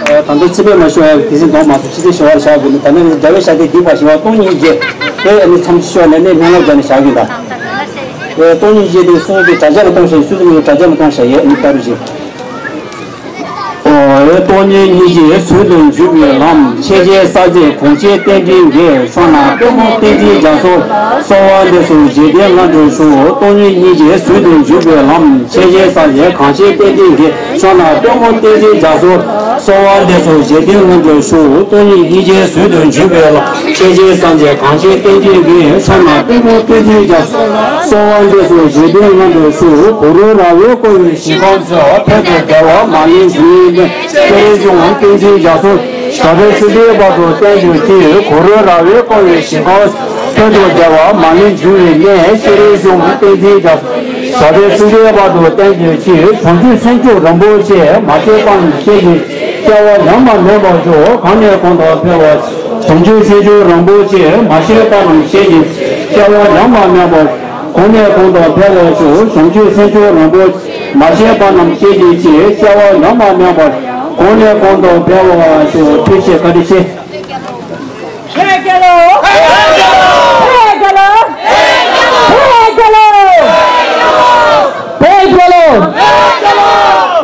ད་ལྟ་ཚེ་འཕེལ་མ་ཞུ་བ་དེ་བཞིན་གདོང་མ་སུ་ཕྱི་ཚེ་ཞུ་བར་བཞག་དགོས་ནི། ད་ནི་རྒྱལ་བའི་ཞབས་སྟེགས་སྡིག་པ་ཞི་བ་སྟོང་ཉིད་ཀྱི་དེ་ནི་མཚམས་ཞུ་བ་ནས་ནས་སྙན་ངག་བརྒྱབ་ནས་བཞག་གི་ཡིན། ད་སྟོང་ཉིད་ཀྱི་དེ་སུ་དེ་དྲ་རྒྱ་ལ་གཏོང་བྱ་ཡིན། སུ་དེ་མི་དྲ་རྒྱ་ལ་གཏོང་བྱ་ཡིན། ནི་ལྟ་རུ་བཞིན། ཨོ། སྟོང་ཉིད་སྙིང་རྗེའི་ཟུང་དུ་འཇུག་པའི་ལམ། ཆེས་ཆེར་གསལ་མཛད་གངས་ཅན་བསྟན་འགྲོའི་དགེ། ཕྱོགས་རྣམས་པད་ཕུང་བསྟན་འཛིན་རྒྱ་མཚོ། གསོལ་བ་འདེབས་སོ་བཞེད་དོན་ལྔ་འགྲུབ་ཤོག། སྟོང་ཉིད་སྙིང་རྗེའི་ཟུང་དུ་འཇུག་པའི་ལམ། ཆེས་ཆེར་གསལ་མཛད་གངས་ཅན་བསྟན་འགྲོའི་དགེ། ཕྱོགས་རྣམས་པད་ཕུང་བསྟན་འཛིན་རྒྱ་མཚོ། གསོལ་བ་འདེབས་སོ་བཞེད་དོན་ལྔ་འགྲུབ་ཤོག། སྟོང་ཉིད་སྙིང་རྗེའི་ཟུང་དུ་འཇུག་པའི་ལམ། ཆེས་ཆེར་གསལ་མཛད་གངས་ཅན་བསྟན་འགྲོའི་དགེ། ཕྱོགས་རྣམས་པད་ཕུང་བསྟན་འཛིན་རྒྱ་མཚོ། གསོལ་བ་འདེབས་སོ་བཞེད་དོན་ལྔ་འགྲུབ་ཤོག། གུ་རུ་ར་བས་བསྐོར་བའི་ཞིང་ཁམས་སུ། ཕན་དང་བདེ་བ་མ་ལུས་འབྱུང་བའི་གནས། ཤེས་རིག་གཞུང་བསྟན་འཛིན་རྒྱ་མཚོ། ཞབས་པད་སྲིད་མཐའི་བར་དུ་བརྟན་གྱུར་ཅིག། གུ་རུ་ར་བས་བསྐོར་བའི་ཞིང་ཁམས་སུ། ཕན་དང་བདེ་བ་མ་ལུས་འབྱུང་བའི་གནས། ཤེས་རིག་གཞུང་བསྟན་འཛིན་རྒྱ་མཚོ། ཞབས་པད་སྲིད་མཐའི་བར་དུ་བརྟན་གྱུར་ཅིག། བྱང་ཆུབ་སེམས་མཆོག་རིན་པོ་ཆེ། མ་སྐྱེས་པ་རྣམས་སྐྱེ་གྱུར་ཅིག། སྐྱེ་བ་ཡང་དག་མེད་པར་ཤོག། གང་ནས་གང་དུ་འཕེལ་བ། བྱང་ཆུབ་སེམས་མཆོག་རིན་པོ་ཆེ། མ་སྐྱེས་པ་རྣམས་སྐྱེ་གྱུར་ཅིག། སྐྱེ་བ་ཡང་དག་མེད་པར། གང་ནས་གང་དུ་འཕེལ་བར་ཤོག། བྱང་ཆུབ་སེམས་མཆོག་རིན་པོ་ཆེ། མ་སྐྱེས་པ་རྣམས་སྐྱེ་གྱུར་ཅིག། སྐྱེ་བ་ཡང་དག་མེད་པར། གང་ནས་གང་དུ་འཕེལ་བར་ཤོག། ཐུགས་རྗེ་ཆེ། བཀའ་དྲིན་ཆེ། བོད་རྒྱལ་ལོ། བོད་རྒྱལ་ལོ། བོད་རྒྱལ་ལོ། བོད་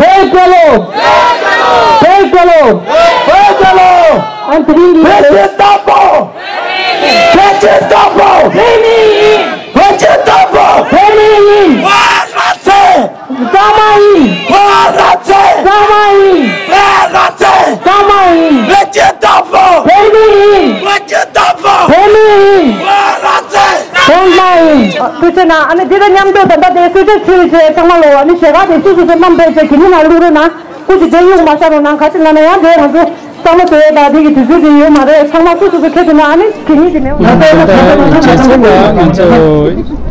རྒྱལ་ལོ། བོད་རྒྱལ་ལོ། བོད་རྒྱལ་ལོ། ཨ་ནི་དེ་རིང་གི་བོད་ཀྱི་བདག་པོ། བོད་ཀྱི་བདག་པོ། བོད་མི་ཡིན། བོད་ཀྱི་བདག་པོ། བོད་མི་ཡིན། བོད་རང་བཙན། གཙང་མ་ཡིན། བོད་རང་བཙན། གཙང་མ་ཡིན། བོད་རང་བཙན། གཙང་མ་ཡིན། བོད་ཀྱི་བདག་པོ། བོད་མི་ཡིན། བོད་ཀྱི་བདག་པོ། བོད་མི་ཡིན། བོད་རང་བཙན། གཙང་མ་ཡིན། ཐུགས་རྗེ་གནང་། ཨ་ནི་འདི་དང་མཉམ་དུ་ད་ལྟ་དེ་གསོལ་ཇ་མཆོད་ཆེད་ཚང་མ་ལོ། ཨ་ནི་ཞལ་ཁ་དེ་སུ་སུ་སུ་བསྣམས་པའི་ཆེད་ཀྱི་མི་ནང་བླུག་རོགས་གནང་། སྐུ་མཁྱེན་དེ་གཡུག་མ་བཞག་རོགས་གནང་། ག་ཅི་ལབ་ན་ཡང་དེ་ང་ཚོ་བསམ་བློ་བཟོ་ཡས་དང་དེ་གི་དུས་ཚོད་དེ་ཡོད་མ་རེད། ཚང་མ་སུ་སུ་སུ་ཁྱེར་ཐུབ་ན་ཨ་ནི་དེ་ཉིད་དེ་མེད། ད་ལྟ་རྒྱལ་ཚོགས་ལ་ང་ཚོ་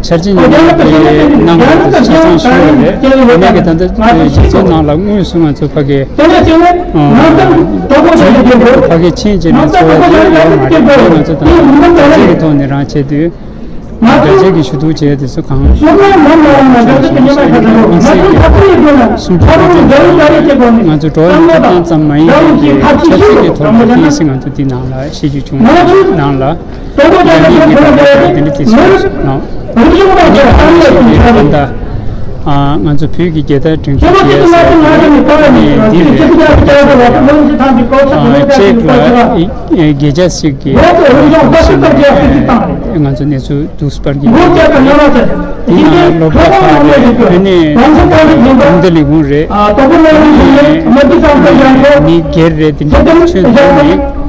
འཆར་ཅན་ཉིན་མོ་དེ་གནང་བ་དེ་ཆ་ཚང་ཞུ་བ་རེད། དེ་ནས་གི་ད་ལྟ་རྒྱལ་ཚོགས་ནང་ལ་དངོས་སུ་ང་ཚོ་ཕ་གི་ཕ་གི་ཕྱིན་བྱས་ནས་ཚོགས་ཡོད་མ་རེད། དེ་ང་ཚོ་དང་དྲ་རྒྱའི་ཐོག་ནས་རང་བྱས་དུས། དྲ་རྒྱ་གི་ཞུ་གཏུག་བྱས་དེ་ཚོ་གང་ཞིག་དམིགས་བསལ་གྱི་སུམ་ཅུ་པ་དེ་ང་ཚོ་འགྲོ་བའི་ཐོབ་ཐང་ཙམ་མ་ཡིན་པའི་ཆབ་སྲིད་ཀྱི་ཐོག་ནས་ཆབ་སྲིད་ཀྱི་ཐོག་ནས་དེ་ཡིན་སྲིད་ང་ཚོ་དེ་ནང་ལ་བཤད་རྒྱུ་བྱུང་ནང་ལ་རྒྱ་མིའི་གི་ཐོག་ནས་དེ་འདྲ་དེ་སུ་ནང་ད་ང་ཚོ་བོད་ཀྱི་རྒྱལ་དར་སྒྲེང་འཛུགས་བྱས་ཟེར་ནས་འདི་རེད། ཅེག་ལ་རྒྱལ་ཆེན་ཞིག་གི་ང་ཚོ་གནས་ཚུལ་འདུག་སྤར་གྱི་ཡོད། དེ་ནང་སློབ་གྲྭ་ཁག་རེད། དེ་ནང་སློབ་གྲྭ་ཁག་རེད། དེ་ནས་གོང་དེ་ལས་ཁུངས་རེད། དེ་ནས་མི་སྒེར་རེད། དེ་འདྲ་ཚུན་ཚོད་ནས་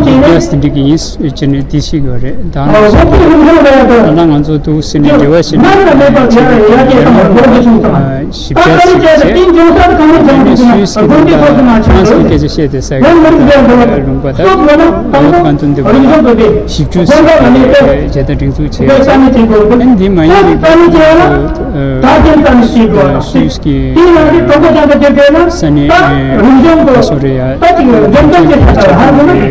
རྒྱལ་སྲིད་འགྲིག་གི་ཡིན་ཟེར་ནས་དེ་ཞིག་ཡོད་རེད། ད་ང་ཚོ་དེ་ད་ལྟ་ང་ཚོ་འདུག་ཟེར་ནས་འབྲེལ་བ་བྱས་ནས་ཞིབ་ཕྲ་ཞིག་བྱས། དེ་ནས་སུད་སི་གི་ད་ལྟ་ཧྥ་རན་སིའི་སྐད་ཆ་བཤད་དེ་ས་ཡོད་རེད། ལུང་པ་དང་ལུང་པ་དང་འདི་མ་ཡིན་པའི་རྒྱལ་དར་སྒྲེང་འཛུགས་བྱས། ཨ་ནི་འདི་མ་ཡིན་པའི་རྒྱལ་དར་སྒྲེང་འཛུགས་བྱས། སུད་སི་གི་ས་གནས་བ་སོ་རེ་ཡ་ཆབ་སྲིད་ཀྱི་ཐོག་ནས་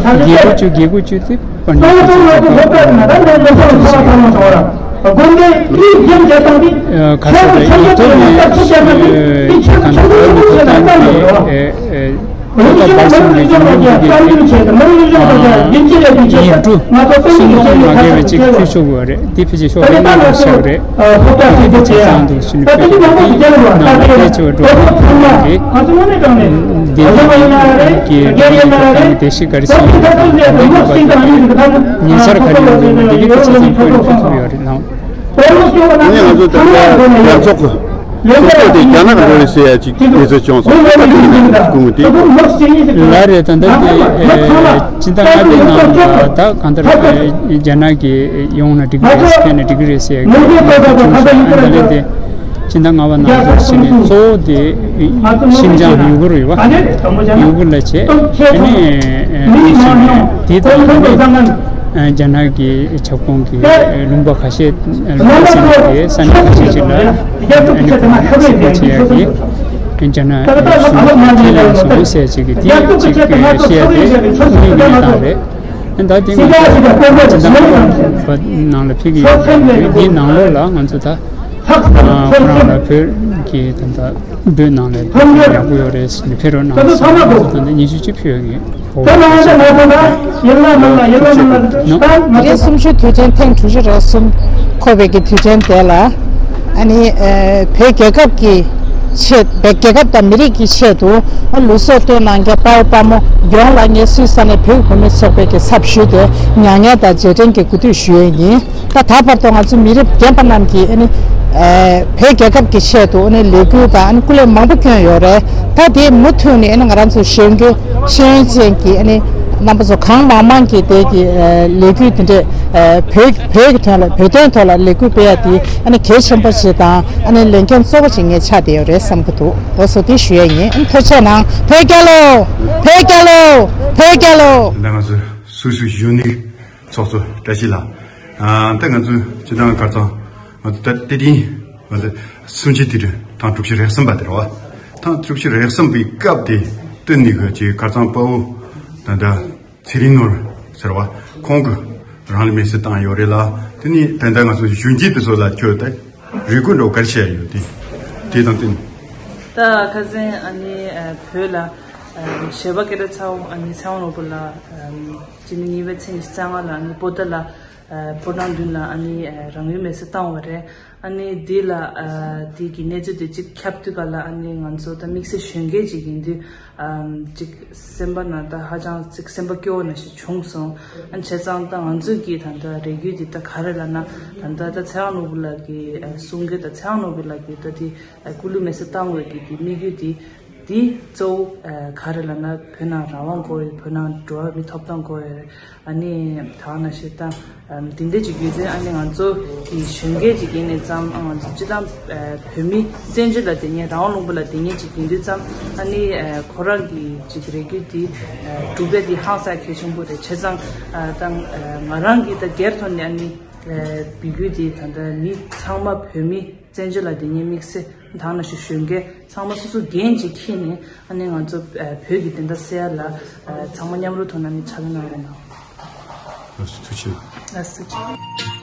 བརྒྱད་དགུ་བཅུ་བརྒྱད་དགུ་བཅུ་དེ་པར་ནས་ཁ་ས་རེད། ང་ཚོ་ངོ་ཐོག་ནས་གང་ལྟར་བོད་མི་ཐོབ་ཐང་གི་ཐོབ་ཐང་སྦར་གསུམ་གྱི་ལྗོངས་ཡོངས་ཀྱི་ཡིག་འབྲུ་གསུང་རབ་མ་འགལ་བའི་ཅིག་ཕུལ་ཆོག་གི་ཡོད་རེད། འདི་ཕལ་ཆེར་ཤོག་ལེབ་ནང་ལ་བཞག་རེད། འདི་ཆ་ཚང་དུ་ཕྱིན་ནས་བོད་ནང་ལ་ཕལ་ཆེ་བ་འགྲོ་བ་མི་འདུག་གི། འདི་ནང་ལོགས་ལ་ཐང་གི་ཐང་གི་བདེ་སྐྱིད་ག་རེ་ཟེར་ཡོད་མེད་ཤེས་ཀྱི་མི་འདུག་པ། ཉེ་ཆར་ག་རེ་ཡོང་གི་འདུག་འདི་གི་འདི་ཆ་ཚང་བོད་ནང་ཐོན་ཐུབ་ཡོད་རེད་ལགས། ཨ་ནི་ང་ཚོ་ད་ལྟ་རྒྱལ་ཚོགས་ཀྱི་ཚོགས་གཙོ་དེ་རྒྱ་ནག་ག་འགྲོ་རེད་ཟེར་ཡ་ཅིག་གནས་ཚུལ་བྱུང་སོང་། ད་ལྟ་ཡིན་ན་སྐུ་ངོ་དེ་ལ་རེད། ད་ལྟ་དེ་སྤྱི་ཟླ་ལྔ་པའི་ནང་ལ་ད་གང་ལྟར་རྒྱ་ནག་གི་ཡོང་ན་འགྲིག་གི་རེད། ཕེབས་ན་འགྲིག་གི་རེད་ཟེར་ཡ་གི་བྱུང་སོང་། ཨ་ནི་ད་ལན་དེ་སྤྱི་ཟླ་ལྔ་པ་ནང་ལ་ཕྱིན་ནས་གཙོ་བོ་དེ་ཤིན་ཅང་ཡུ་གུར་ཡོད་པ། ཡུ་གུར་ལ་བྱས། ཨ་ནི་དེ་དང་ཨ་ནི། རྒྱ་ནག་གི་ཁྱབ་ཁོངས་ཀྱི་ལུང་པ་ཁ་ཤས། ལུང་པ་ཟེར་ནས་ས་གནས་ཁ་ཤས་ཤིག་ལ་ཨ་ནི་ཁོང་ཚོ་སེམས་ཁྲལ་བྱེད་ཡག་གི་རྒྱ་ནག་གཞུང་ཁས་ལེན་སོང་ཟེར་ཅིག་གི་དེ་ཅིག་བཤད་དེ་དངོས་ཡོད་གནས་སྟངས་རེད། ད་དེ་ང་ཚོ་སྤྱི་བཏང་གི་ནང་ལ་ཕེབས་ཀྱི་ཡོད་རེད། འདིའི་ནང་ལོགས་ལ་ང་ཚོ་ད་ཁོ་རང་ལ་བོད་ཀྱི་ད་ལྟ་བོད་ནང་ལ་ཡག་པོ་ཡོད་རེད་ཟེར་ནས་ཕེབས་རོགས་གནང་ཟེར་ནས་ད་ལྟ་ཉི་ཤུ་གཅིག་ཕེབས་ཡོད་ཀྱི། དེ་རིང་གསུམ་བཅུའི་དུས་དྲན་ཐེངས་དྲུག་ཅུ་རེ་གསུམ་འཁོད་པའི་གི་དུས་དྲན་དེ་ལ་ཨ་ནི་བོད་རྒྱལ་ཁབ་ཀྱི་ཆེད། བོད་རྒྱལ་ཁབ་དང་མི་རིགས་ཀྱི་ཆེད་དུ་ལུས་སྲོག་བཏོན་གནང་མཁན་དཔའ་བོ་དཔའ་མོ་ཡོངས་ལ་ངས་སུད་སི་ས་གནས་བོད་ཀྱི་བུད་མེད་ཚོགས་པའི་གི་ཚབ་ཞུས་ཏེ་མྱ་ངན་དང་རྗེས་དྲན་གྱི་གུས་འདུད་ཞུ་ཡས་ཡིན། ད་ད་བར་དུ་ང་ཚོ་མི་རབས་རྒན་པ་རྣམས་ཀྱིས་ཨ་ནི་བོད་རྒྱལ་ཁབ་ཀྱི་ཆེད་དུ་ཨ་ནི་ལས་འགུལ་དང་ཨ་ནི་སྐུ་ལས་མང་པོ་བསྐྱོན་ཡོད་རེད། ད་དེ་མུ་མཐུད་ནས་ཨ་ནི་ང་རང་ཚོ་གཞོན་སྐྱེས་ཤེས་ཡོན་ཅན་གྱི་ཨ་ནི་རྣམ་པ་ཚོ་གང་མང་མང་གིས་དེ་གི་ལས་འགུལ་དེ་འདྲས་བོད་བོད་ཀྱི་དོན་ལ་བོད་དོན་ཐོག་ལ་ལས་འགུལ་སྤེལ་ཡ་དེ་ཨ་ནི་གལ་ཆེན་པོ་ཞིག་དང་ཨ་ནི་ལས་འགན་གཙོ་བོ་ཞིག་ངས་ཆགས་བསྡད་ཡོད་རེད་བསམ་གྱི་འདུག་འོ་སོ་དེ་ཞུ་ཡས་ཡིན། ཨ་ནི་ཐུགས་རྗེ་གནང་། བོད་རྒྱལ་ལོ། བོད་རྒྱལ་ལོ། བོད་རྒྱལ་ལོ། ད་ང་ཚོ་སུད་སི་གཞོན་ནུའི་ཚོགས་གཙོ་བཀྲ་ཤིས་ལགས། ཨ་ད་ང་ཚོའི་སྤྱི་བཏང་ཁ་སང་ང་ཚོ་ད་ལྟ་དེ་རིང་ང་ཚོ་གསུམ་བཅུའི་དུས་དྲན་ཐེངས་དྲུག་ཅུ་རེ་གསུམ་པ་དེ་རེད་བ། ཐེངས་དྲུག་ཅུ་རེ་གསུམ་པའི་སྐབས་དེ་བསྟུན་ནས་གི་ཅིག་ཁ་སང་དཔའ་བོ་ད་ལྟ་ཚེ་རིང་ནོར་ཟེར་བ་ཁོང་གི་རང་ལ་མེ་སྲེག་བཏང་ཡོད་རེད་ལ། དེ་ནས་ད་ལྟ་ང་ཚོ་གཞོན་སྐྱེས་དེ་ཚོ་ལ་ཁྱོད་ད་རེ་སྐུལ་འདྲ་བོ་ག་རེ་བྱས་ཡོད་དེ་དེ་དང་བསྟུན། ད་ཁ་སང་ཨ་ནི་བོད་ལ་གཞས་པ་སྐད་གྲགས་ཚ་བོ་ཨ་ནི་ཚེ་དབང་ནོར་བུ་ལགས་སྤྱི་ཟླ་གཉིས་པའི་ཚེས་ཉི་ཤུ་རྩ་ལྔ་ལ་ཨ་ནི་པོ་ཏཱ་ལ་ཕོ་བྲང་མདུན་ལ་ཨ་ནི་རང་ཡུལ་མེ་སྲེག་བཏང་བ་རེད། ཨ་ནི་འདི་ལ་ཨ་འདི་གི་གནས་ཚུལ་དེ་གཅིག་ཁྱབ་དུས་ག་ལ་ཨ་ནི་ང་ཚོ་ད་དམིགས་བསལ་གཞོན་སྐྱེས་ཅིག་ཡིན་དུས་ཨམ་གཅིག་སེམས་པ་ནང་ད་ཧ་ཅང་གཅིག་སེམས་པ་སྐྱོ་བོ་ནང་བཞིན་བྱུང་སོང་། ཨ་ནི་བྱས་ཙང་ད་ང་ཚོ་གི་ད་ལྟ་རེ་སྐུལ་འདི་ད་ག་རེ་ལབ་ན་ད་ལྟ་ད་ཚེ་དབང་ནོར་བུ་ལགས་ཀྱི་ཨ་གསུང་གི་ད་ཚེ་དབང་ནོར་བུ་ལགས་ཀྱི་ད་དེ་ཨ་སྐུ་ལུས་མེ་སྲེག་བཏང་བའི་གི་དེ་དམིགས་ཡུལ་དེ་དེ་གཙོ་བོ་ཨ་ག་རེ་ལབ་ན་བོད་ནང་རང་དབང་དགོས་ཡོད། བོད་ནང་འགྲོ་བ་མི་ཐོབ་ཐང་དགོས་ཡོད། ཨ་ནི་ད་ག་ནང་བཞིན་ད་ཨམ་དེ་འདྲ་ཅིག་ཡོད་ཚེ་ཨ་ནི་ང་ཚོ་གི་གཞོན་སྐྱེས་ཅིག་ཡིན་ནས་ཙམ་ཨ་ང་ཚོ་སྤྱི་བཏང་ཨ་བོད་མི་བཙན་བྱོལ་ལ་བསྡད་མཁན་རང་དབང་ལུང་པ་ལ་བསྡད་མཁན་ཅིག་ཡིན་དུས་ཙམ་ཨ་ནི་ཨ་ཁོ་རང་གི་ཅིག་རེ་སྐུལ་འདི་ཨ་སྒྲུབ་པ་འདི་ཧང་སང་གལ་ཆེན་པོ་རེད། བྱས་ཙང་ཨ་ད་ཨ་ང་རང་གི་ད་སྒེར་ཐོག་ནས་ཨ་ནི་ཨ་འབོད་སྐུལ་འདི་ད་ལྟ་མི་ཚང་མ་བོད་མི་བཙན་བྱོལ་ལ་བསྡད་མཁན་དམིགས་བསལ་ད་ག་ནང་བཞིན་གཞོན་སྐྱེས་ཚང་མ་སོ་སོ་འགན་ཅིག་འཁྱེར་ནས་ཨ་ནི་ང་ཚོ་ཨ་བོད་ཀྱི་བདེན་མཐའ་གསལ་ཡ་ལ་ཨ་ཚང་མ་མཉམ་རུབ་ཐོག་ནས་ཨ་ནི་ཕྱག་ལས་གནང་རོགས་གནང་། ལགས་སོ་ཐུགས་རྗེ་ཆེ། ལགས་སོ་ཐུགས་རྗེ་ཆེ།